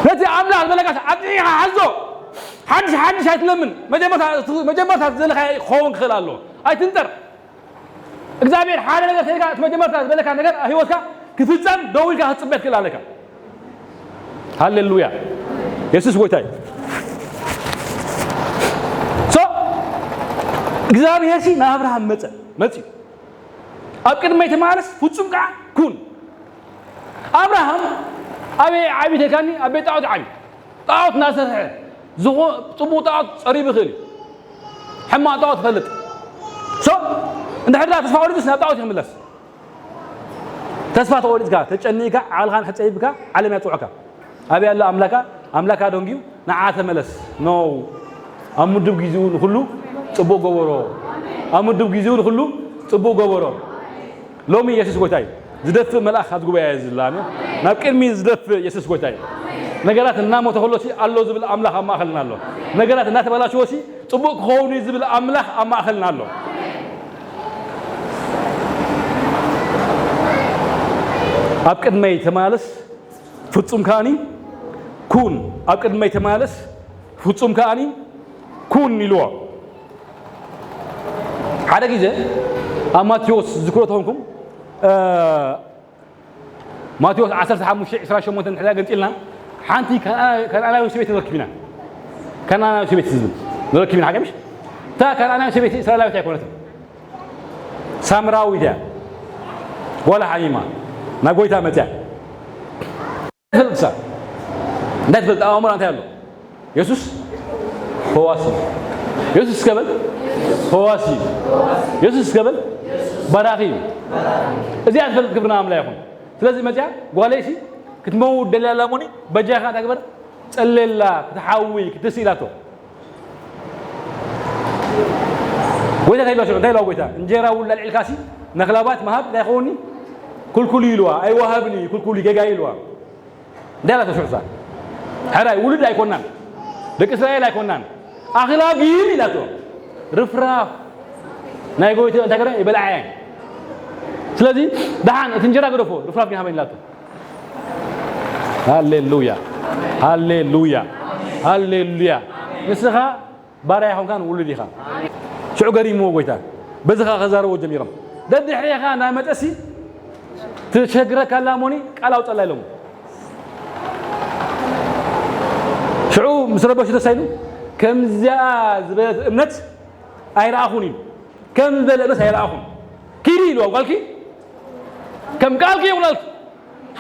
ነቲ ኣምላኽ ዝበለካ ኣጥዒኻ ሓዞ። ሓድሽ ሓድሽ ኣይትለምን። መጀመርታ መጀመርታ ዘለካ ክኸውን ክኽእል ኣሎ። ኣይትንጠር። እግዚኣብሔር ሓደ ነገር ተይካ እቲ መጀመርታ ዝበለካ ነገር ኣብ ህይወትካ ክፍጸም ደው ኢልካ ክትጽበ ትክእል ኣለካ። ሃሌሉያ። የሱስ ጎይታ እዩ። ሶ እግዚኣብሔር ሲ ንኣብርሃም መጸ መጽዩ ኣብ ቅድመይ ተመላለስ ፍጹም ከዓ ኩን። ኣብርሃም ኣበይ ዓቢ ተልካኒ ኣብ ቤት ጣዖት ዓቢ ጣዖት እናሰርሐ ዝኾ ጽቡቕ ጣዖት ጸሪቡ ይኽእል እዩ። ሕማቕ ጣዖት ይፈልጥ። ሶ እንድሕር ተስፋ ቆሪጹስ ናብ ጣዖት ይኽምለስ። ተስፋ ተቆሪጽካ ተጨኒእካ ዓቕልኻን ሕጸይብካ ዓለም ያጽውዕካ። ኣበይ ኣሎ ኣምላካ? ኣምላካ ደንጊዩ ንዓ ተመለስ። ኖ ኣብ ምዱብ ግዜኡ ንኹሉ ጽቡቕ ገበሮ። ኣብ ምዱብ ግዜኡ ንኹሉ ጽቡቕ ገበሮ። ሎሚ የሱስ ጎይታ እዩ። ዝደፍእ መልኣኽ ኣብዚ ጉባኤ እዚ ዘሎ ኣሜን። ናብ ቅድሚ ዝደፍእ የሱስ ጎይታ እዩ። ነገራት እናሞተ ከሎ ሲ ኣሎ ዝብል ኣምላኽ ኣብ ማእኸልና ኣሎ። ነገራት እናተበላሸወ ሲ ጽቡቕ ክኸውን እዩ ዝብል ኣምላኽ ኣብ ማእኸልና ኣሎ። ኣብ ቅድመይ ተመላለስ ፍጹም ከኣኒ ኩን። ኣብ ቅድመይ ተመላለስ ፍጹም ከኣኒ ኩን ኢልዎ። ሓደ ግዜ ኣብ ማቴዎስ ዝክሮ ተኾንኩም ማቴዎስ ዓሰርተ ሓሙሽተ ዕስራን ሸሞንተን እንድሕር ገንፂልና ሓንቲ ከነኣናዊ ሰበይቲ ንረክብ ኢና። ከነኣናዊ ሰበይቲ ዝብል ንረክብ ኢና ሓቀምሽ እታ ከነኣናዊ ሰበይቲ እስራኤላዊት ኣይኮነትን። ሳምራዊት እያ። ጓላ ሓሚማ ናብ ጎይታ መፅያ። ትፈልጥሳ እንታይ ትፈልጥ? ኣብ ኣእምሮ እንታይ ኣሎ? የሱስ ፈዋሲ። የሱስ እስከ በል ፈዋሲ። የሱስ እስከ በል ባራኺ እዩ። እዚኣ ትፈልጥ ክብርና ኣምላ ይኹን። ስለዚ መፅያ ጓለይሲ ክትመውት ደልያ ኣላ ሞኒ በጃኻ እንታይ ግበር ፀለላ ክትሓዊ ክትስኢላቶ ጎይታ እንታይ ኢልዋ ሽዑ እንታይ ኢልዋ ጎይታ እንጀራ ውላ ልዕልካሲ ነኽላባት መሃብ እንታይ ይኸውኒ ኩልኩል ኢልዋ ኣይወሃብን እዩ ኩልኩል ጌጋ ኢልዋ እንታይ ኢላቶ ሽዑ እሳ ሕራይ ውሉድ ኣይኮናን ደቂ እስራኤል ኣይኮናን ኣኽላ ግን ኢላቶ ርፍራፍ ናይ ጎይታ እንታይ ገረ ይበልዓየን ስለዚ ደሓን እቲ እንጀራ ገደፎ ርፍራፍ ግን ሃበን ኢላቶ ሃሌሉያ ሃሌሉያ ሃሌሉያ ንስኻ ባርያ ይኾንካን ውሉድ ኢኻ ሽዑ ገሪምዎ ጎይታ በዚ ኸዓ ከዛረቦ ጀሚሮም ደድሕሬኻ እናመጠሲ ትሸግረካ ኣላ ሞኒ ቃል ኣውፀላ ኢሎም ሽዑ ምስ ረበሹ ተሳይኑ ከምዚኣ ዝበለት እምነት ኣይረኣኹን ኢሉ ከም ዝበለ እምነት ኣይረኣኹን ኪዲ ኢልዋ ጓልኪ ከም ቃልኪ ይኹነልኪ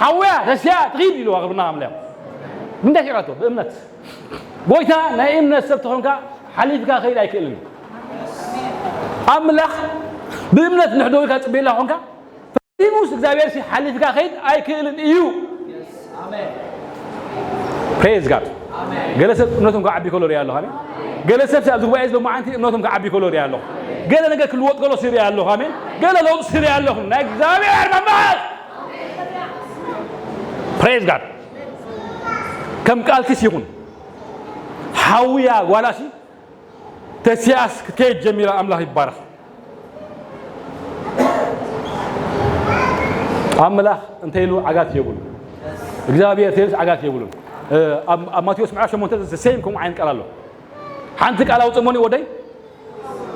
ሓውያ ተስያ ትኺድ ኢልዋ ቅርብና ኣምልያ ብምንታይ ስዒራቶ ብእምነት ጎይታ ናይ እምነት ሰብ ተኾንካ ሓሊፍካ ኸይድ ኣይክእልን ኣምላኽ ብእምነት ንሕደው ኢልካ ፅበየላ ኾንካ ፈፂሙስ እግዚኣብሔር ሲ ሓሊፍካ ኸይድ ኣይክእልን እዩ praise God ገለ ሰብ እምነቶም ክዓቢ ከሎ ሪኣ ኣለኹ ኣሜን ገለ ሰብ ኣብዚ ጉባኤ እዚ ሎማዓንቲ እምነቶም ክዓቢ ከሎ ሪኣ ኣለኹ ገለ ነገር ክልወጥ ከሎ ሲሪያ ኣለኹ ኣሜን ገለ ለውጥ ሲሪያ ኣለኹ ናይ እግዚኣብሔር መንፈስ praise God ከም ቃልኪስ ይኹን ሓውያ ጓላሲ ተሲኣስ ክትከይድ ጀሚራ ኣምላኽ ይባረኽ ኣምላኽ እንተ ኢሉ ዓጋት የብሉ እግዚኣብሔር ተይሉስ ዓጋት የብሉን ኣብ ማቴዎስ ምዕራፍ ሸሞንተ ዘሰይም ከምኡ ዓይነት ቃል ኣሎ ሓንቲ ቃል ኣውፅእ ሞኒ ወደይ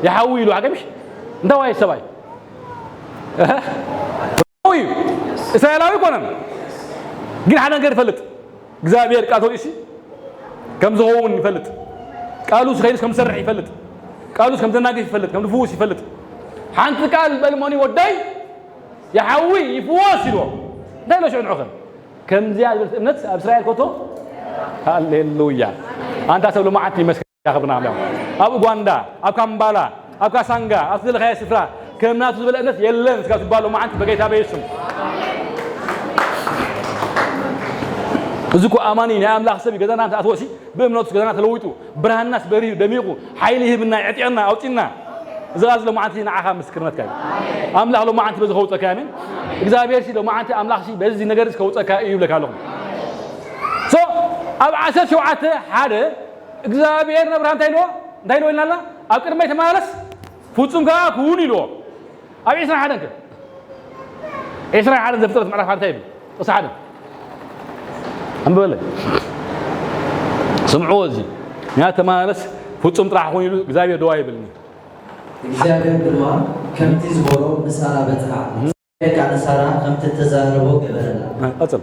ይሓዊ ኢሉ ሓቂ ምሽ? እንታይ ዋይ ሰብኣይ? እህ? ይሓዊ እዩ። እስራኤላዊ ኣይኮነን። ግን ሓደ ነገር ይፈልጥ። እግዚኣብሔር ቃል ተወዲሲ ከም ዝኸውን ይፈልጥ። ቃሉ ስኸይንስ ከም ዝሰርሕ ይፈልጥ። ቃሉስ ከም ዘናግፍ ይፈልጥ፣ ከም ዝፍውስ ይፈልጥ። ሓንቲ ቃል በልሞኒ ወዳይ ይሓዊ ይፍወስ ኢልዎ። እንታይ ኢሎ ሽዑ ንዑኸ? ከምዚኣ ዝበለት እምነት ኣብ እስራኤል ኮቶ? ሃሌሉያ። ኣንታ ሰብ ሎማዓንቲ ይመስገን ክብርና ኣምላኽ። ኣብ ኡጋንዳ፣ ኣብ ካምባላ፣ ኣብ ካሳንጋ፣ ኣብ ዝደለኻዮ ስፍራ ከም ናቱ ዝበለ እምነት የለን እስካ ትባል ሎማዓንቲ በጌታ በየሱም። እዚ እኮ ኣማኒ ናይ ኣምላኽ ሰብ እዩ። ገዛና እንተ ኣትወሲ ብእምነቱ ገዛና ተለዊጡ፣ ብርሃንናስ በሪሁ ደሚቑ፣ ሓይሊ ይህብና፣ የዕጢቕና፣ ኣውፂና። እዚ ቃል እዚ ሎማዓንቲ ንዓኻ ምስክርነትካ እዩ። ኣምላኽ ሎማዓንቲ በዚ ከውፀካ፣ ኣሜን። እግዚኣብሔር ሲ ሎማዓንቲ ኣምላኽ ሲ በዚ ነገር እዚ ከውፀካ እዩ ይብለካ ኣለኹ። So ኣብ ዓሰርተ ሸውዓተ ሓደ እግዚኣብሔር ነብርሃ እንታይ ኢልዎ? እንታይ ኢልዎ ኢልና ኣላ? ኣብ ቅድመይ ተመላለስ፣ ፍጹም ከኣ ኩን ኢልዎ። ኣብ ዒስራን ሓደን ከ? ዒስራን ሓደን ዘፍጥረት ምዕራፍ ሓደ እንታይ ይብል? ጥቕሲ ሓደ። ኣንብበለይ። ስምዕዎ እዚ። ምኽንያቱ ተመላለስ፣ ፍጹም ጥራሕ ኩን ኢሉ እግዚኣብሔር ደው ኣይብልኒ። እግዚኣብሔር ድማ ከምቲ ዝበሎ ንሳራ በጽሓ። እህ። ከኣ ንሳራ ከምቲ እተዛረቦ ገበረላ። እ፣ ቀጽል።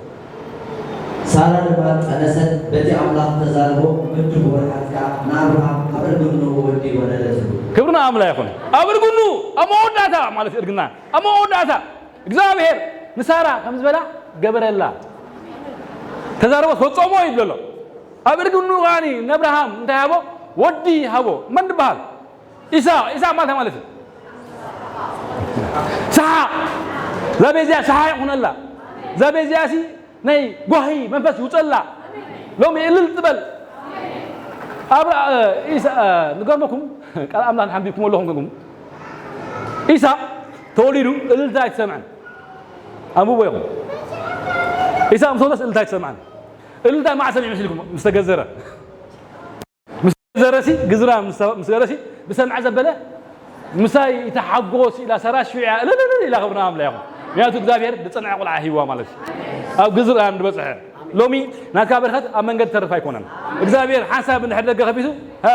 ሳራ ድማ ጠነሰት፣ በቲ ኣምላኽ እተዛረቦ ምድብ ወርሓት ከኣ ንኣብርሃም ኣብ እርግንኡ ወዲ ወለደትሉ። ክብሪ ንኣምላኽ ይኹን። ኣብ እርግንኡ፣ ኣብ መወዳእታ ማለት እዩ እርግና። ኣብ መወዳእታ እግዚኣብሔር ንሳራ ከም ዝበላ ገበረላ። ተዛረቦ ፈጸሞ ይብሎ ኣሎ። ኣብ እርግንኡ ከኣኒ ንኣብርሃም እንታይ ሃቦ? ወዲ ሃቦ። መን ዝበሃል? ኢሳቕ። ኢሳቕ ማለት እንታይ ማለት እዩ? ሰሓቕ። እዛ ቤት እዚኣ ሰሓቕ ይኹነላ። እዛ ቤት እዚኣ ሲ ናይ ጓሂ መንፈስ ይውፀላ። ሎሚ እልል ትበል። ኣብ፣ እ፣ ኢሳ-፣ እ፣ ንገርመኩም፣ ቃል ኣምላኽ ሓንቢብኩም ኣለኹም ከንኩም። ኢሳቕ ተወሊዱ እልልታ ኣይተሰምዐን። ኣንብቦ ኢኹም። ኢሳቕ ምስ ተወለደስ እልልታ ኣይተሰምዐን። እልልታ መዓስ ሰሚዑ መሲልኩም? ምስ ተገዘረ። ምስ ገዘረሲ፣ ግዝራ ምስ፣ ምስ ገረሲ፣ ብሰምዐ ዘበለ፣ ምሳይ ይተሓጎስ ኢላ ሳራ ሽዑ እያ እልልልል ኢላ ክብርና ኣምላኽ ይኹን። ምክንያቱ እግዚኣብሔር ዝጸንዐ ቆልዓ ሂብዋ ማለት እዩ። ኣብ ግዝራ እንድበጽሐ። ሎሚ ናትካ በረኸት ኣብ መንገዲ ተርፍ ኣይኮነን። እግዚኣብሔር ሓንሳብ እንድሕር ደገ ከፊቱ፣ ሃ፣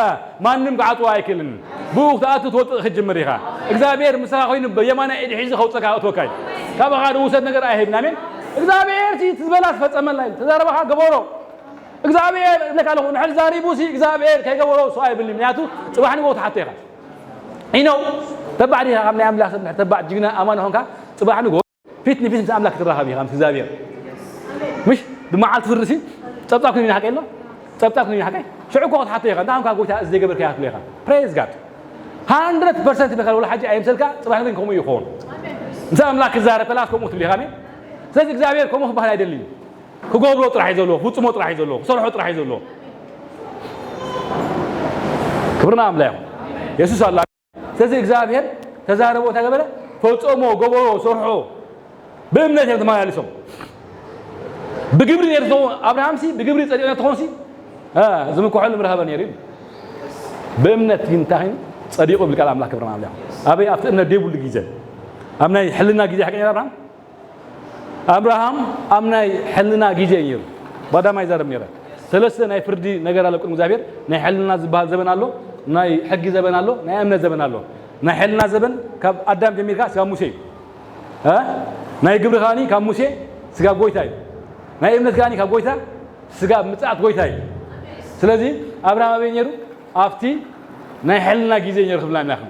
ማንም ክዓጽዋ ኣይክእልን። ብኡ ክትኣቱ ትወጽእ ክትጅምር ኢኻ። እግዚኣብሔር ምሳኻ ኮይኑ ብየማናይ ኢድ ሒዙ ከውጸካ ኣእትወካ እዩ። ካባኻ ዝውሰድ ነገር ኣይህብን። ኣሜን። እግዚኣብሔር እቲ ዝበላ ትፈጸመላ እዩ። ተዛረባኻ ገበሮ። እግዚኣብሔር እብለካ ኣለኹ፣ እንድሕር ዛሪቡ ሲ እግዚኣብሔር ከይገበሮ ሰው ኣይብልን። ምክንያቱ ጽባሕ ንግሆ ትሓቶ ኢኻ። ኢነው ተባዕ ዲኻ ካብ ናይ ኣምላኽ ሰብ እንድሕር ተባዕ ጅግና ኣማኒ ኾንካ ጽባሕ ንግሆ ፊት ንፊት ምስ ኣምላኽ ክትራኸብ ኢኻ፣ ምስ እግዚኣብሔር። ምሽ ብመዓልቲ ፍርዲ ሲ ጸብጻብ ክንዩ ሓቀይ ኣሎ? ጸብጻብ ክንዩ ሓቀይ? ሽዑ እኮ ክትሓቶ ኢኻ። እንታይ ኾንካ ጎይታ እዚ ዘይገበርካዮ ክትብሎ ኢኻ። Praise God። ሃንድረድ ፐርሰንት ኢኻ ወላ ሓጂ ኣይምሰልካ፣ ጽባሕ ንግሆ ከምኡ ይኸውን። ምስ ኣምላኽ ክዛረብ ከላስ ከምኡ ትብል ኢኻ። ኣሜን። ስለዚ እግዚኣብሔር ከምኡ ክበሃል ኣይደልን። ክገብሮ ጥራሕ እዩ ዘለዎ፣ ክፍጽሞ ጥራሕ እዩ ዘለዎ፣ ክሰርሖ ጥራሕ እዩ ዘለዎ። ክብርና ኣምላኽ ይኹን። የሱስ ኣላ። ስለዚ እግዚኣብሔር ተዛረቦ እንታይ ገበረ? ፈጸሞ፣ ገበሮ፣ ሰርሖ። ብእምነት እዮም ተመላሊሶም። ብግብሪ ነይሩ ተኾን፣ ኣብርሃምሲ ብግብሪ ጸዲቑ ተኾንሲ፣ እ፣ ዝምክሐሉ ምረኸበ ነይሩ እዩ። ብእምነት ግን እንታይ ኮይኑ? ጸዲቑ ይብል ቃል ኣምላኽ። ክብርና ኣምላኽ ይኹን። ኣበይ? ኣብቲ እምነት ደይብሉ ግዜ። ኣብ ናይ ሕልና ግዜ ሓቀኛ ኣብርሃም ኣብርሃም ኣብ ናይ ሕልና ግዜ እዩ ነይሩ። ባዳማ ይዛረብ ነይረ። ሰለስተ ናይ ፍርዲ ነገር ኣሎ ቅድሚ እግዚኣብሔር። ናይ ሕልና ዝበሃል ዘበን ኣሎ፣ ናይ ሕጊ ዘበን ኣሎ፣ ናይ እምነት ዘበን ኣሎ። ናይ ሕልና ዘበን ካብ ኣዳም ጀሚርካ ስጋብ ሙሴ እዩ። እ? ናይ ግብሪ ከኣኒ ካብ ሙሴ ስጋብ ጎይታ እዩ። ናይ እምነት ከኣኒ ካብ ጎይታ ስጋብ ምጽኣት ጎይታ እዩ። ስለዚ ኣብርሃም ኣበይ ነይሩ? ኣብቲ ናይ ሕልና ግዜ ነይሩ ክብልና ኣምላኽ።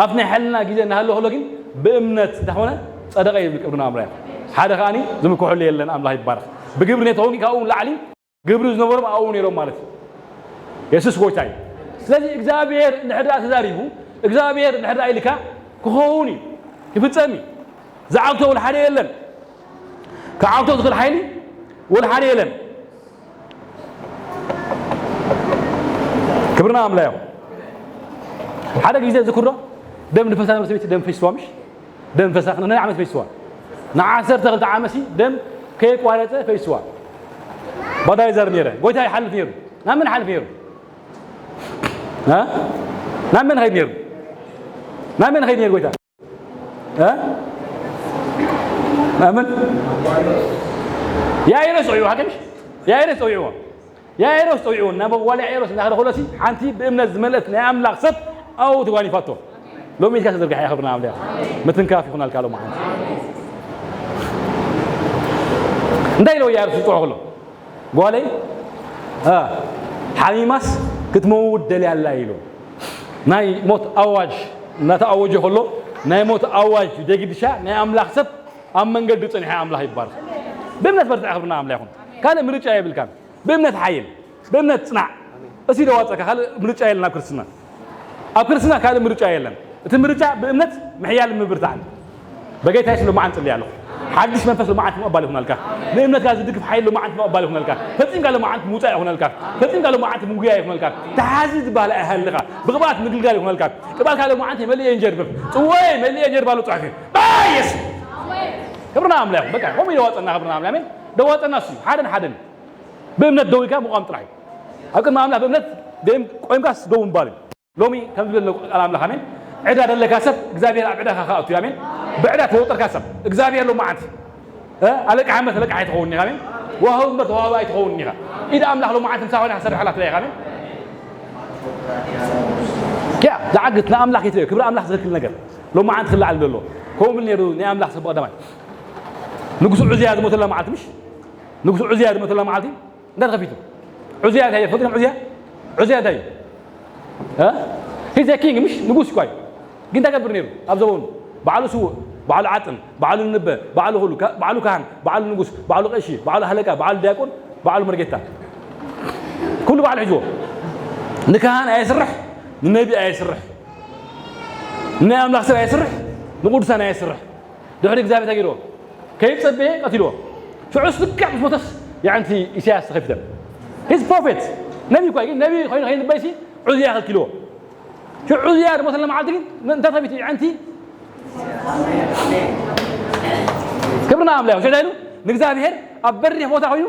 ኣብቲ ናይ ሕልና ግዜ እናሃለወ ከሎ ግን ብእምነት እንተኾነ ጸደቐ ይብል ቅዱስ ኣምላኽ። ሓደ ከኣኒ ዝምክሐሉ የለን፣ ኣምላኽ ይባረኽ። ብግብሪ ነተኾኑ ካብኡ ላዕሊ ግብሪ ዝነበሮም ኣብኡ ነይሮም ማለት እዩ። የሱስ ጎይታ እዩ። ስለዚ እግዚኣብሔር እንድሕር ደኣ ተዛሪቡ፣ እግዚኣብሔር እንድሕር ደኣ ኢልካ ክኸውን እዩ፣ ክፍጸም እዩ። ዝዓግቶ ወላ ሓደ የለን። ክዓግቶ ዝኽእል ሓይሊ ወላ ሓደ የለን። ክብርና ኣምላኽ ይኹን። ሓደ ግዜ ዝክሮ ደም ንፈሳ ነበረ ሰበይቲ ደም ፈይስዋ ምሽ? ደም ፈሳ ናይ ዓመት ፈይስዋ። ንዓሰርተ ክልተ ዓመት ሲ ደም ከየቋረጸ ፈይስዋ። ባዳ ይዛረብ ነይረ። ጎይታ ይሓልፍ ነይሩ። ናብ መን ይሓልፍ ነይሩ? እ? ናብ መን ይኸይድ ነይሩ? ናብ መን ይኸይድ ነይሩ ጎይታ? እ? ኣመን። ያኢሮስ ጸዊዕዎ፣ ሓቂ ምሽ? ያኢሮስ ጸዊዕዎ። ያኢሮስ ጸዊዕዎ። ናብ ጓል ያኢሮስ እናኸደ ከሎሲ ሓንቲ ብእምነት ዝመልአት ናይ ኣምላኽ ሰብ ኣብኡ ተጓኒፋቶ። ሎሚ ኢድካ ተዘርግሐ እያ ክብርና ኣምላኽ። ምትንካፍ ይኹነልካ ሎማዓንቲ። እንታይ ኢለዎ እያ ርሱ ጽሑፍ ኣሎ? ጓለይ፣ እ፣ ሓሚማስ ክትመውት ደልያ ኣላ ኢሉ። ናይ ሞት ኣዋጅ እናተኣወጀ ከሎ፣ ናይ ሞት ኣዋጅ ደጊድሻ ናይ ኣምላኽ ሰብ ኣብ መንገዲ ጸኒሐ ኣምላኽ ይባርኽ። ብእምነት በርትዕ ክብርና ኣምላኽ ይኹን። ካልእ ምርጫ የብልካን። ብእምነት ሓይል፣ ብእምነት ጽናዕ። እሲ ደዋጸካ ካልእ ምርጫ የለን ኣብ ክርስትና። ኣብ ክርስትና ካልእ ምርጫ የለን። እቲ ምርጫ ብእምነት ምሕያል ምብርታዕን። በጌታ የሱስ ሎማዓንቲ ጽልያ ኣለኹ። ሓድሽ መንፈስ ሎማዓንቲ ምቕባል ይኹነልካ። ንእምነትካ ዝድግፍ ሓይል ሎማዓንቲ ምቕባል ይኹነልካ። ፈጺምካ ሎማዓንቲ ምውጻእ ይኹነልካ። ፈጺምካ ሎማዓንቲ ምጉያ ይኹነልካ። ተሓዚ ዝበሃል ኣይሃልኻ። ብቕብኣት ምግልጋል ይኹነልካ። ቅብኣትካ ሎማዓንቲ መሊኤ እንጀርብብ። ጽዋየ መሊኤ እንጀርባሉ ጽሑፍ እዩ። ባየስ! ክብርና ኣምላኽ ይኹን። በቃ፣ ከምኡ ይለዋጠና ክብርና ኣምላኽ። ኣሜን። ደዋጠና እሱ እዩ። ሓደን ሓደን። ብእምነት ደው ኢልካ ምቋም ጥራሕ እዩ። ኣብ ቅድሚ ኣምላኽ ብእምነት ደይም ቆይምካስ ደው ምባል እዩ። ሎሚ ከም ዝብል ቃል ኣምላኽ፣ ኣሜን። ዕዳ ደለካ ሰብ እግዚኣብሔር ኣብ ዕዳኻ ክኣቱ እዩ። ኣሜን። ብዕዳ ተወጠርካ ሰብ እግዚኣብሔር ሎማዓንቲ፣ እ፣ ኣለቃ ሓመት ኣለቃ ኣይትኸውን ኢኻ። ኣሜን። ዋህብ እምበር ተዋህብ ኣይትኸውን ኢኻ። ኢድ ኣምላኽ ሎማዓንቲ ምሳኻ ኮይና ክትሰርሕ ኣላ ትብላ ኢኻ። ኣሜን። ያ፣ ዝዓግት ንኣምላኽ ይትብዕ፣ ክብሪ ኣምላኽ ዝኽልክል ነገር ሎማዓንቲ ክለዓል ዘሎ። ከምኡ ብል ነይሩ ናይ ኣምላኽ ሰብ ቀዳማይ። ንጉስ ዑዝያ ዝሞተላ መዓልቲ ምሽ? ንጉስ ዑዝያ ዝሞተላ መዓልቲ እንታይ ተኸፊቱ? ዑዝያ እንታይ እዩ? ትፈልጡ ዑዝያ? ዑዝያ እንታይ እዩ? እ? He's a king፣ ምሽ ንጉስ እኳ እዩ። ግን እንታይ ገብር ነይሩ? ኣብ ዘበኑ ባዕሉ ስዉእ፣ ባዕሉ ዓጥን፣ ባዕሉ ንበ፣ ባዕሉ ኩሉ፣ ካ-፣ ባዕሉ ካህን፣ ባዕሉ ንጉስ፣ ባዕሉ ቀሺ፣ ባዕሉ ሃለቃ፣ ባዕሉ ዲያቆን፣ ባዕሉ መርጌታ። ኩሉ ባዕሉ ሒዝዎ። ንካህን ኣየስርሕ፣ ንነቢ ኣየስርሕ፣ ንናይ ኣምላኽ ሰብ ኣየስርሕ፣ ንቅዱሳን ኣየስርሕ። ድሕሪ እግዚኣብሔር እንታይ ገይርዎ? ከይጸበየ ቀቲልዎ። ሽዑስ ልክዕ ምስ ሞተስ የዕንቲ ኢሳያስ ተኸፊተን። He's prophet። ነቢ እኳ እዩ፣ ግን ነቢ ኮይኑ ከይንበይሲ ዑዝያ ከልኪልዎ። ሽዑ ዑዝያ ዝሞተላ መዓልቲ ግን እንታይ ተኸፊቱ? የዕንቲ። ክብርና ኣምላኽ። ሽዑ እንታይ ኢሉ? ንእግዚኣብሔር ኣብ በሪኽ ቦታ ኮይኑ፣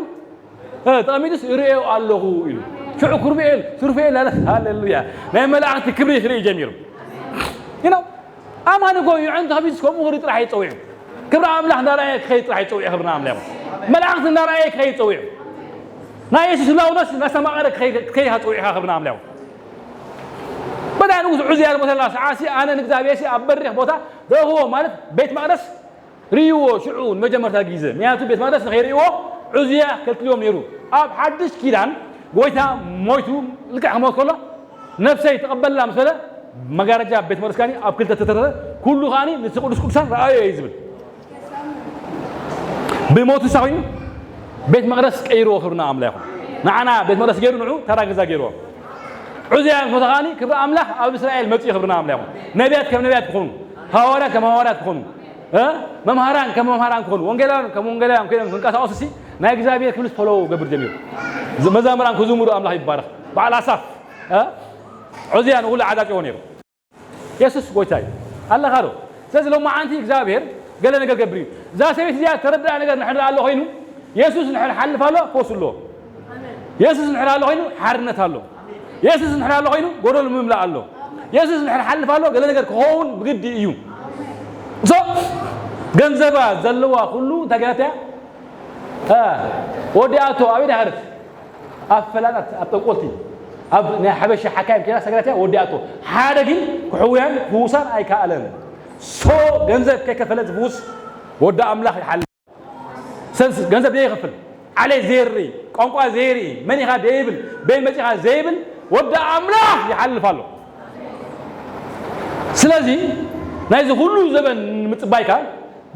እ፣ ተቐሚጡስ ይርእዮ ኣለኹ ኢሉ። ሽዑ ክሩቤል፣ ሱሩፌል ኣለ። ሃሌሉያ። ናይ መላእኽቲ ክብሪ ክርኢ ጀሚሩ። You know፣ ኣማን እኮ እዩ። የዕንቱ ከፊቱስ ከምኡ ክርኢ ጥራሕ እዩ ጸዊዑ። ክብሪ ኣምላኽ እንዳረኣየ ክኸይድ ጥራሕ እዩ ጸዊዑ። ክብርና ኣምላኽ። መላእኽቲ እንዳረኣየ ክኸይድ ጸዊዑ። ናይ የሱስ ህላውነትስ እናስተማቐረ ክኸይድ፣ ክኸይድ ጸዊዑ። ክብርና ኣምላኽ። በዳ ንጉስ ዑዝያ ዝሞተላ ሰዓትሲ ኣነ ንእግዚኣብሔርሲ ኣብ በሪኽ ቦታ ረእኽዎ፣ ማለት ቤት መቕደስ ርእይዎ። ሽዑ ንመጀመርታ ግዜ፣ ምኽንያቱ ቤት መቕደስ ንኸይርእይዎ ዑዝያ ከልክልዎም ነይሩ። ኣብ ሓድሽ ኪዳን ጎይታ ሞይቱ፣ ልክዕ ክሞት ከሎ፣ ነፍሰይ ተቐበላ ምስ በለ፣ መጋረጃ ቤት መቕደስ ከኣኒ ኣብ ክልተ ተተረፈ፣ ኩሉ ከኣኒ ንቲ ቅዱስ ቅዱሳን ረኣዮ እዩ ዝብል። ብሞቱ ሳ ኮይኑ ቤት መቕደስ ቀይርዎ። ክብርና ኣምላኽ ይኹን። ንዓና ቤት መቕደስ ገይሩ፣ ንዑ ተራ ገዛ ገይርዎ። ዑዝያ ምስ ሞተ ከኣኒ ክብሪ ኣምላኽ ኣብ እስራኤል መጺኡ። ክብርና ኣምላኽ ይኹን። ነቢያት ከም ነቢያት ክኾኑ፣ ሃዋርያት ከም ሃዋርያት ክኾኑ፣ እ፣ መምሃራን ከም መምሃራን ክኾኑ፣ ወንጌላውያን ከም ወንጌላውያን ኮይኖም ክንቀሳቐሱ ሲ ናይ እግዚኣብሔር ክብሪ ፎሎው ገብር ጀሚሩ። ዝ-፣ መዛምራን ክዝምሩ ኣምላኽ ይባረኽ። በዓል ኣሳፍ፣ እ፣ ዑዝያ ንኹሉ ዓጫጭዎ ነይሩ። የሱስ ጎይታ እዩ። ኣለኻ ዶ? ስለዚ ሎማዓንቲ እግዚኣብሔር ገለ ነገር ገብር እዩ። እዛ ሰበይቲ እዚኣ ተረድኣ ነገር ንሕር ኣሎ ኮይኑ፣ የሱስ ንሕር ሓልፍ ኣሎ፣ ፈውስ ኣሎ። የሱስ ንሕር ኣሎ ኮይኑ፣ ሓርነት ኣሎ። የሱስ ንሕር ኣሎ ኮይኑ፣ ጎደሎ ምምላእ ኣሎ። የሱስ ንሕር ሓልፍ ኣሎ፣ ገለ ነገር ክኸውን ብግዲ እዩ። ሶ፣ ገንዘባ ዘለዋ ኩሉ እንታይ ገይራታ እያ? እ፣ ወዲኣቶ። ኣበይ ዳኸደት? ኣብ ፈላጣት፣ ኣብ ጠንቆልቲ፣ ኣብ ናይ ሓበሻ ሓካይም ከይዳ ሰገዳትያ ወዲኣቶ። ሓደ ግን ክሕውያን ክውሳን ኣይከኣለን። ሶ ገንዘብ ከይከፈለ ዝፍውስ ወዲ ኣምላኽ ይሓልፍ። ሰንስ ገንዘብ ዘይኸፍል፣ ዓሌት ዘይርኢ፣ ቋንቋ ዘይርኢ፣ መን ኢኻ ዘይብል፣ በይ መጺኻ ዘይብል ወዲ ኣምላኽ ይሓልፍ ኣሎ። ስለዚ ናይዚ ኩሉ ዘበን ንምጽባይካ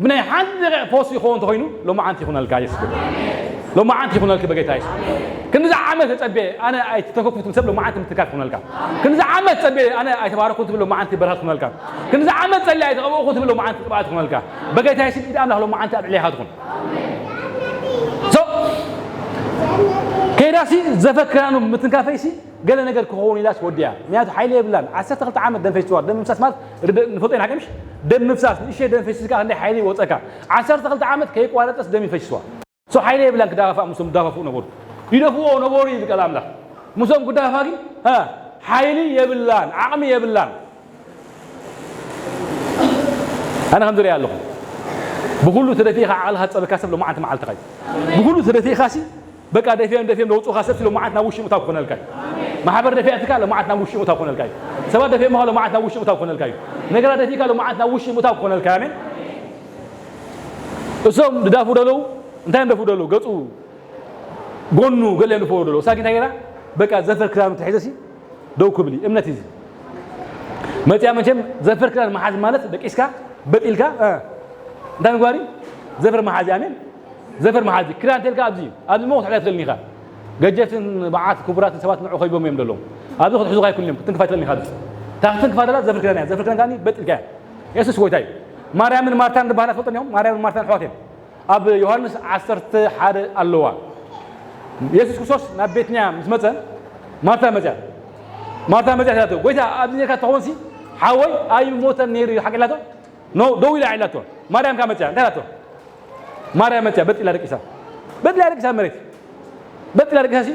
ብናይ ሓንቲ ደቂቕ ፈውሲ ይኸውን እንተኾይኑ፣ ሎማዓንቲ ይኹነልካ የሱስ። ሎማዓንቲ ይኹነልኪ በጌታ የሱስ። ክንድዚ ዓመት ተጸብየ፣ ኣነ ኣይተተንከፍኩ ትብል ሰብ ሎማዓንቲ ምትንካፍ ይኹነልካ። ክንድዚ ዓመት ጸብየ፣ ኣነ ኣይተባረኩ ትብል ሎማዓንቲ በረኸት ይኹነልካ። ክንድዚ ዓመት ጸልየ ኣይተቐበእኩ ትብል ሎማዓንቲ ቅብኣት ይኹነልካ። በጌታ የሱስ ኢድ ኣምላኽ ሎማዓንቲ ኣብ ልዕሌኻ ትኹን። ሶ፣ ከይዳሲ ዘፈክራኑ ምትንካፈይሲ ገለ ነገር ክኸውን ኢላስ ወዲያ። ምክንያቱ ሓይሊ የብላን። ዓሰርተ ክልተ ዓመት ደም ፈሲስዋ። ደም ምፍሳስ ማለት ርደ-፣ ንፈልጦ ኢና፣ ሓቂ ምሽ? ደም ምፍሳስ፣ ንእሽተይ ደም ፈሲስካ ክንደይ ሓይሊ ይወጸካ? ዓሰርተ ክልተ ዓመት ከይቋረጸስ ደም ይፈሲስዋ። ሶ ሓይሊ የብላን ክዳፋእ፣ ምስቶም ዝዳፋፍኡ ነበሩ። ይደፍዎ ነበሩ ይብል ቃል ኣምላኽ። ምስኦም ክዳፋ ግን፣ እ፣ ሓይሊ የብላን፣ ዓቕሚ የብላን። ኣነ ከምዚ ሪኣ ኣለኹ። ብኹሉ ተደፊእኻ ዓቕልኻ ዝጸበካ ሰብ ሎማዓንቲ መዓልትኻ እዩ። ብኹሉ ተደፊእኻሲ በቃ ደፊኦም ደፊኦም ለውጡኻ ሰብሲ ሎማዓት ናብ ውሽጢ ምእታው ክኾነልካ እዩ። ማሕበር ደፊኣትካ ሎማዓት ናብ ውሽጢ ምእታው ክኾነልካ እዩ። ሰባት ደፊኦም ከሎ መዓት ናብ ውሽጢ ምእታው ክኾነልካ እዩ። ነገራት ደፊእካ ሎ መዓት ናብ ውሽጢ ምእታው ክኾነልካ እዩ። ኣሜን። እሶም ድዳፉ ደለዉ እንታይ እንደፉ ደለዉ ገጹ ጎኑ ገለ ልፎ ደለዉ ሳኪ እንታይ ገራ በቃ ዘፈር ክዳኑ ተሒዘሲ ደው ክብል እዩ። እምነት እዩ። መጽያ መቸም ዘፈር ክዳን መሓዝ ማለት ደቂስካ በጢልካ እንታይ ምግባር እዩ? ዘፈር መሓዝ ኣሜን። ዘፈር መሓዚ ክዳን ተልካ ኣብዚ ኣብዚ ሞ ክትሕዛ ትኽእልኒ ኢኻ። ገጀፍትን በዓት ክቡራትን ሰባት ንዑ ከይቦም እዮም ዘለዉ። ኣብዚ ክትሕዙ ካይኩን እዮም ክትንክፋ ትኽእልኒ ኢኻ። እታ ክትንክፋ ደላ ዘፍር ክዳን እያ። ዘፍር ክዳን ከኣኒ በጥ ኢልካ እያ። የሱስ ጎይታ እዩ። ማርያምን ማርታን ዝበሃላ ትፈልጦም እዮም። ማርያምን ማርታን ኣሕዋት እዮም። ኣብ ዮሃንስ ዓሰርተ ሓደ ኣለዋ። የሱስ ክርስቶስ ናብ ቤትንያ ምስ መጸ ማርታ መጽያ። ማርታ መጽያ ትላቶ ጎይታ ኣብዚ ኔርካ ተኾንሲ ሓወይ ኣይሞተን ነይሩ እዩ ሓቂ ኢላቶ። ኖ ደው ኢላ ኢላቶ። ማርያም ከኣ መጽያ እንታይ ኢላቶ? ማርያም መጽያ በጥ ኢላ ደቂሳ። በጥ ኢላ ደቂሳ መሬት። በጥ ኢላ ደቂሳ ሲ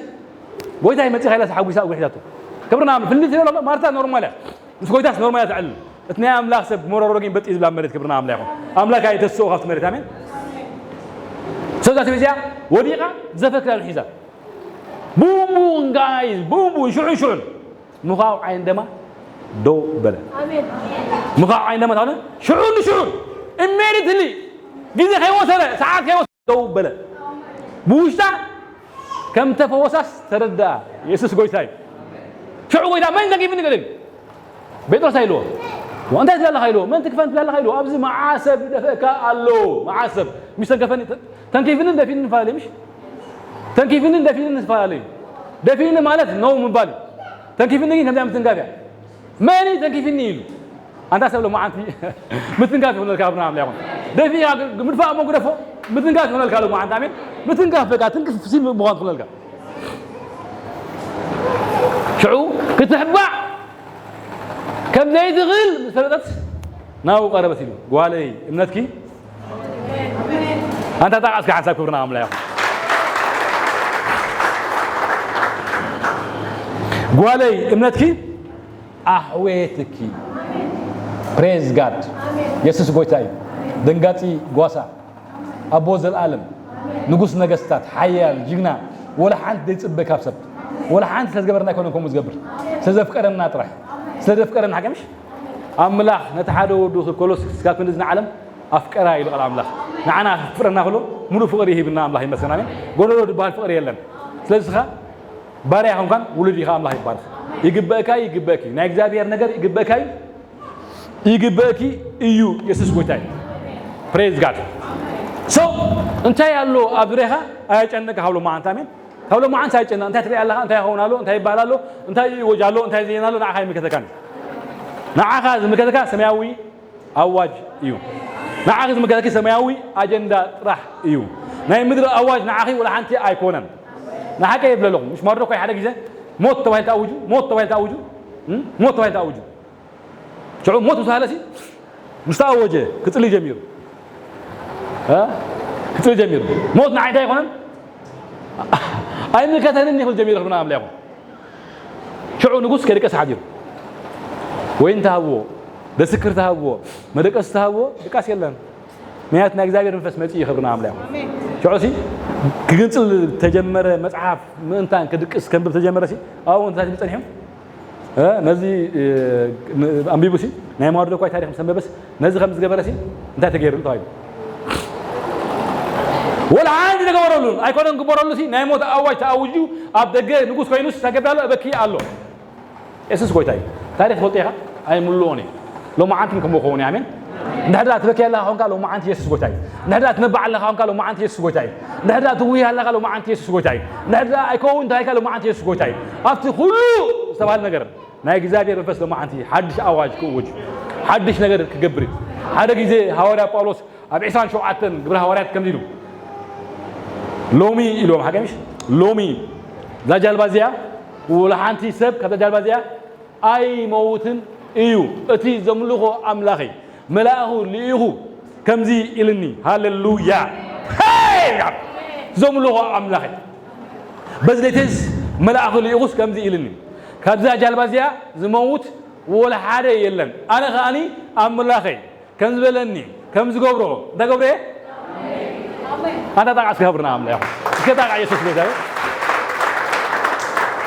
ጎይታይ መጽያ ኢላ ሓጒሳ ኣጉሒታቶ። ክብርና ኣምላኽ ፍልልት ይበሎ ማርታ ኖርማል እያ። ምስ ጎይታስ ኖርማል እያ ትዕልል። እቲ ናይ ኣምላኽ ሰብ መሮሮ ግን በጥ እዩ ዝብላ መሬት ክብርና ኣምላኽ ይኹን። ኣምላኽ ኣይተስኦ ካብቲ መሬት ኣሜን። ሰብዛ ሰበዚያ ወዲቓ ዘፈር ክዳኑ ሒዛ። ቡም ቡም ጋይዝ ቡም ቡም ሽዑን ሽዑን ምኻው ዓይን ደማ ደው በለ። ምኻው ዓይን ደማ ታለ ሽዑን ሽዑን ኢሜዲትሊ ግዜ ከይወሰደ ሰዓት ከይወሰደ ደው በለ። ብውሽጣ ከም ተፈወሳስ ተረድኣ። የሱስ ጎይታ እዩ። ሽዑ ጎይታ መን ተንኪፍኒ ገለኒ። ጴጥሮስ ኣይልዎ እንታይ ትላለኻ ኢልዎ መን ትክፈን ትላለኻ ኢልዎ ኣብዚ መዓሰብ ይደፍእካ ኣሎ። መዓሰብ ምስ ተንከፈኒ ተንኪፍንን ደፊንን ፈላለዩ ምሽ ተንኪፍንን ደፊንን ፈላለዩ። ደፊኒ ማለት ነው ምባል እዩ። ተንኪፍኒ ግን ከምዚኣ ምትንካፍ እያ። መን እዩ ተንኪፍኒ ኢሉ ኣንታ ሰብ ሎማዓንቲ ምትንካፍ ይኹነልካ ኣብርሃም ላይኹን ደፊኻ ምድፋእ እሞ ግደፎ። ምትንካፍ ይኹነልካ ሎማዓንቲ ኣሜን። ምትንካፍ በቃ ትንክፍ ሲል ምዃን ትኹነልካ ሽዑ ክትሕባእ ከም ዘይትኽእል ምስ ፈለጠት ናብኡ ቀረበት ኢሉ ጓለይ እምነትኪ ኣንታ ጣቓ እስኪ ሓንሳብ ክብርና ኣምላኽ ጓለይ እምነትኪ ኣሕዌትኪ ፕሬዝ ጋድ የሱስ ጎይታ እዩ። ደንጋፂ ጓሳ ኣቦ ዘልኣለም ንጉስ ነገስታት ሓያል ጅግና ወላ ሓንቲ ዘይፅበ ካብ ሰብ ወላ ሓንቲ ስለዝገበርና ኣይኮነን ከምኡ ዝገብር ስለዘፍቀረና ጥራሕ ስለዘፍቀረና ሓቀምሽ ኣምላኽ ነቲ ሓደ ወዱ ክከሎስ ስካብ ክንዲ ዝንዓለም ኣፍቀራ ኢሉ ቃል ኣምላኽ ንዓና ክፍቅረና ከሎ ሙሉእ ፍቅሪ ይሂብና ኣምላኽ ይመስገን ኣሜን። ጎደሎ ዝበሃል ፍቅሪ የለን። ስለዚ ስኻ ባርያ ኾንካን ውሉድ ኢኻ ኣምላኽ ይባርኽ። ይግበእካ ይግበእኪ ናይ እግዚኣብሔር ነገር ይግበእካ እዩ። ይግበእኪ እዩ የሱስ ጎይታ እዩ። ፕሬዝ ጋድ ሶ እንታይ ኣሎ ኣብ ዙሪያኻ ኣየጨንቅ ካብ ሎማዓንቲ ኣሜን። ካብ ሎማዓንቲ ኣይጨንቅ እንታይ ትሪኢ ኣለኻ እንታይ ይኸውን ኣሎ እንታይ ይበሃል ኣሎ እንታይ ይወጅ ኣሎ እንታይ ዜና ኣሎ ንዓኻ ይምልከተካን ንዓኻ ዝምልከተካ ሰማያዊ ኣዋጅ እዩ። ንዓኺ ዝምልከተኪ ሰማያዊ ኣጀንዳ ጥራሕ እዩ። ናይ ምድሪ ኣዋጅ ንዓኺ ወላ ሓንቲ ኣይኮነን። ንሓቀ የብለ ኣለኹ። ምሽ ማርዶኮይ ሓደ ግዜ ሞት ተባሂል ተኣውጁ፣ ሞት ተባሂል ተኣውጁ፣ እም? ሞት ተባሂል ተኣውጁ። ሽዑ ሞት ምስ ተባሃለ ሲ ምስ ተኣወጀ ክጽሊ ጀሚሩ። እ? ክጽሊ ጀሚሩ። ሞት ንዓይ እንታይ ኣይኮነን? ኣይምልከተንን ይኽእል ጀሚሩ ክብና ኣምላኹ። ሽዑ ንጉስ ከይደቀሰ ሓዲሩ ወይን ተሃብዎ ደስክር ተሃብዎ መደቀስ ተሃብዎ ድቃስ የለን። ምክንያቱ ናይ እግዚኣብሔር መንፈስ መፂኡ ይኸብርና ኣምላኹ። ሽዑ ሲ ክግንፅል ተጀመረ መፅሓፍ ምእንታን ክድቅስ ከንብብ ተጀመረ ሲ ኣብኡ እንታይ ጸኒሑ ነዚ ኣንቢቡ ሲ ናይ ማርዶኳይ ታሪክ ምስ ኣንበበስ ነዚ ከም ዝገበረ ሲ እንታይ ተገይሩ ተባሂሉ ወላ ሓንቲ ተገበረሉን ኣይኮነን ግበረሉ ሲ ናይ ሞት ኣዋጅ ተኣውጁ ኣብ ደገ ንጉስ ኮይኑ ተገብራሉ ኣበኪ ኣሎ። የሱስ ጎይታ እዩ። ታሪክ ፈልጦ ኢኻ ኣይምልኦን እዩ። ሎማዓንትን ከምኡ ኸውን ኣሜን። እንድሕር ትበኪ ኣለኻ ኾንካ ሎማዓንቲ የሱስ ጎይታ እዩ። እንድሕር ትነባዕ ኣለኻ ኾንካ ሎማዓንቲ የሱስ ጎይታ እዩ። እንድሕር ትውይ ኣለኻ ሎማዓንቲ የሱስ ጎይታ እዩ። እንድሕር ኣይከውን እንተባይካ ሎማዓንቲ የሱስ ጎይታ እዩ። ኣብቲ ኩሉ ዝተባህለ ነገር ናይ እግዚኣብሔር መንፈስ ሎማዓንቲ ሓድሽ ኣዋጅ ክእውጅ ሓድሽ ነገር ክገብር እዩ። ሓደ ግዜ ሃዋርያ ጳውሎስ ኣብ ዕስራን ሸውዓተን ግብረ ሃዋርያት ከምዚ ኢሉ ሎሚ ኢልዎም ሓቀ ምሽ ሎሚ እዛ ጃልባ እዚኣ ወላ ሓንቲ ሰብ ካብዛ ጃልባ እዚኣ ኣይመውትን እዩ። እቲ ዘምልኾ ኣምላኸይ መልኣኹ ልኢኹ ከምዚ ኢልኒ ሃሌሉያ ዘምልኾ ኣምላኸይ በዝሌቴስ መልኣኹ ልኢኹስ ከምዚ ኢልኒ ካብዛ ጃልባ እዚኣ ዝመውት ወላ ሓደ የለን ኣነ ከኣኒ ኣምላኸይ ከም ዝበለኒ ከም ዝገብሮ እንታይ ገብረ ኣታ ጣቃ እስከ ክብርና ኣምላኽ እስከ ጣቃ የሱስ ጎይታ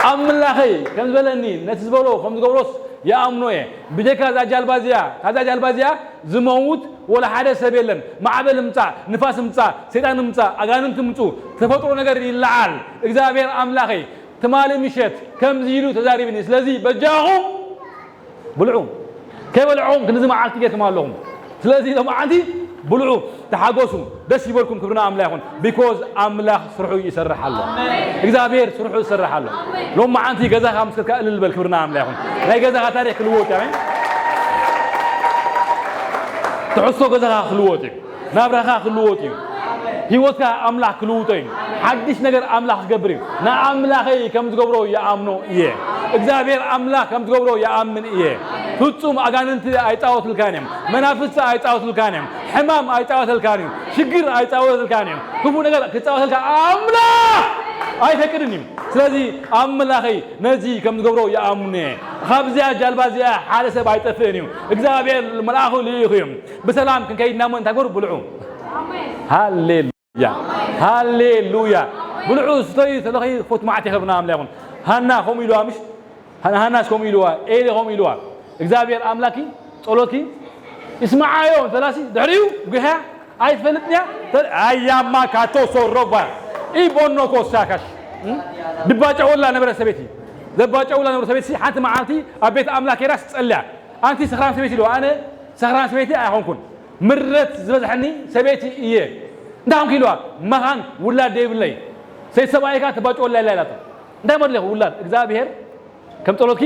ኣምላኸይ ከም ዝበለኒ ነቲ ዝበሎ ከም ዝገብሮስ ይኣምኖ እየ። ብጀካ እዛ ጃልባ እዚኣ፣ ካብዛ ጃልባ እዚኣ ዝመውት ወላ ሓደ ሰብ የለን። ማዕበል ምጻእ፣ ንፋስ ምጻእ፣ ሰይጣን ምጻእ፣ ኣጋንንቲ ምጹ፣ ተፈጥሮ ነገር ይለዓል። እግዚኣብሔር ኣምላኸይ ትማሊ ምሸት ከምዚ ኢሉ ተዛሪብኒ። ስለዚ በጃኹም ብልዑ። ከይበልዑኹም ክንዚ መዓልቲ ጌርኩም ኣለኹም። ስለዚ ሎማዓንቲ ብልዑ፣ ተሓጎሱ፣ ደስ ይበልኩም፣ ክብርና ኣምላ ይኹን። ቢኮዝ ኣምላኽ ስርሑ ይሰርሕ ኣሎ። እግዚኣብሔር ስርሑ ይሰርሕ ኣሎ። ሎማዓንቲ ገዛኻ ምስ ከድካ እልል በል፣ ክብርና ኣምላ ይኹን። ናይ ገዛኻ ታሪኽ ክልወጥ እዩ። ኣሜን። ትሕዝቶ ገዛኻ ክልወጥ እዩ። ናብራኻ ክልወጥ እዩ። ህይወትካ ኣምላኽ ክልውጦ እዩ። ሓድሽ ነገር ኣምላኽ ክገብር እዩ። ንኣምላኸይ ከም ዝገብሮ ይኣምኖ እየ። እግዚኣብሔር ኣምላኽ ከም ዝገብሮ ይኣምን እየ። ፍጹም ኣጋንንቲ ኣይጻወትልካን እዮም። መናፍስቲ ኣይጻወትልካን እዮም። ሕማም ኣይጻወተልካን እዩ። ሽግር ኣይጻወተልካን እዩ። ክፉእ ነገር ክጻወተልካ ኣምላኽ ኣይፈቅድን እዩ። ስለዚ ኣምላኸይ ነዚ ከም ዝገብሮ ይኣምኖ እየ። ካብዚኣ ጃልባ እዚኣ ሓደ ሰብ ኣይጠፍእን እዩ። እግዚኣብሔር መልኣኹ ልኢኹ እዩ። ብሰላም ክንከይድ ኢና እሞ እንታይ ግበሩ? ብልዑ። ሃሌሉያ፣ ሃሌሉያ። ብልዑ ስተዩ ተለኺ ፎት ማዕት የኸብና ኣምላ ይኹን። ሃና ከምኡ ኢልዋ ምሽ? ሃና፣ ሃናስ ከምኡ ኢልዋ፣ ኤሊ ከምኡ ኢልዋ። እግዚኣብሔር ኣምላኪ ጸሎትኪ ይስምዓዮ፣ ፈላሲ ድሕሪኡ ጉህያ ኣይትፈልጥን እያ። ተ-፣ ኣያማ ካቶ ሶሮባ ኢቦኖ ኮሳካሽ። እም? ድባጨወላ ነበረ ሰበይቲ። ዘባጨውላ ነበረ ሰበይቲ ሓንቲ መዓልቲ ኣብ ቤት ኣምላኽ ከይዳስ ጸልያ። ኣንቲ ሰኽራን ሰበይቲ ኢልዋ፣ ኣነ ሰኽራን ሰበይቲ ኣይኾንኩን። ምረት ዝበዝሐኒ ሰበይቲ እየ። እንታይ ኾንኩ ኢልዋ፣ መኻን ውላድ ደይብለይ። ሰይቲ ሰብኣይካ ትባጨወላ ኢላ ኢላቶ። እንታይ መድለኹ ውላድ እግዚኣብሔር ከም ጸሎትኪ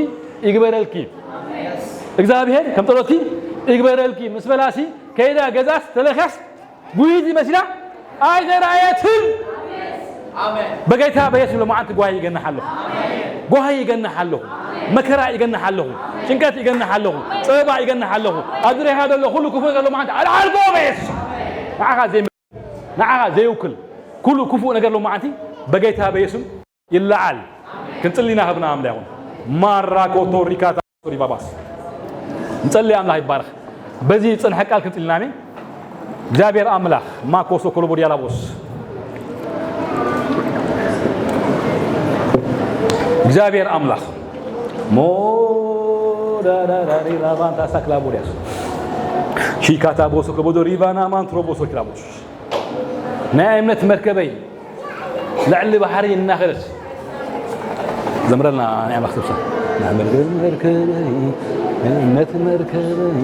ይግበረልኪ። እግዚኣብሔር ከም ጸሎትኪ ይግበረልኪ ምስ በላሲ ከይዳ ገዛስ ተለኽያስ ጉሂት መሲላ ኣይተራእየትን። በጌታ በኢየሱስ ሎማዓንቲ ጓሂ ይገንሕ ኣለኹ። ጓሂ ይገንሕ ኣለኹ። መከራ ይገንሕ ኣለኹ። ጭንቀት ይገንሕ ኣለኹ። ጸበባ ይገንሕ ኣለኹ። ኣብ ዙርያኻ ዘሎ ኩሉ ክፉእ ዘሎ ሎማዓንቲ ኣልዓልኮ በኢየሱስ። ንዓኻ ዘይ-፣ ንዓኻ ዘይውክል ኩሉ ክፉእ ነገር ሎማዓንቲ በጌታ በኢየሱስ ይለዓል። ክንጽሊ ኢና፣ ክብርና ኣምላኽ ይኹን። ማራ ኮቶ ሪካታ ሪባባስ። ንጸሊ፣ ኣምላኽ ይባረኽ። በዚ ዝጸንሐ ቃል ክንጽሊ ኢና፣ ኣሜን። እግዚኣብሔር ኣምላኽ፣ ማኮሶ ኮሎቦ ዲያላቦስ። እግዚኣብሔር ኣምላኽ። ሞ ዳዳዳሪ ራባንታ ሳክላቦ ዲያስ። ሺካታ ቦሶ ከቦዶ ሪባና ማንትሮ ቦሶ ኪላቦስ። ናይ እምነት መርከበይ ልዕሊ ባሕሪ እናኸደት ዘምረልና ናይ ኣምላኽ ስብሳ። ናይ እምነት መርከበይ፣ ናይ እምነት መርከበይ፣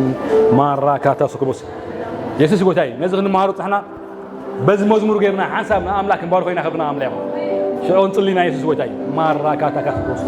ማራ ካታ ሱክቦስ። የሱስ ጎይታ እዩ። ነዚ ክንመሃሮ ጸሕና በዚ መዝሙር ጌርና ሓንሳብ ንኣምላኽ ክንባርኾ ኢና። ክብርና ኣምላኽ ይኹን። ሽዑ ንጽሊ። ናይ የሱስ ጎይታ እዩ። ማራ ካታ ካታ ሱክቦስ።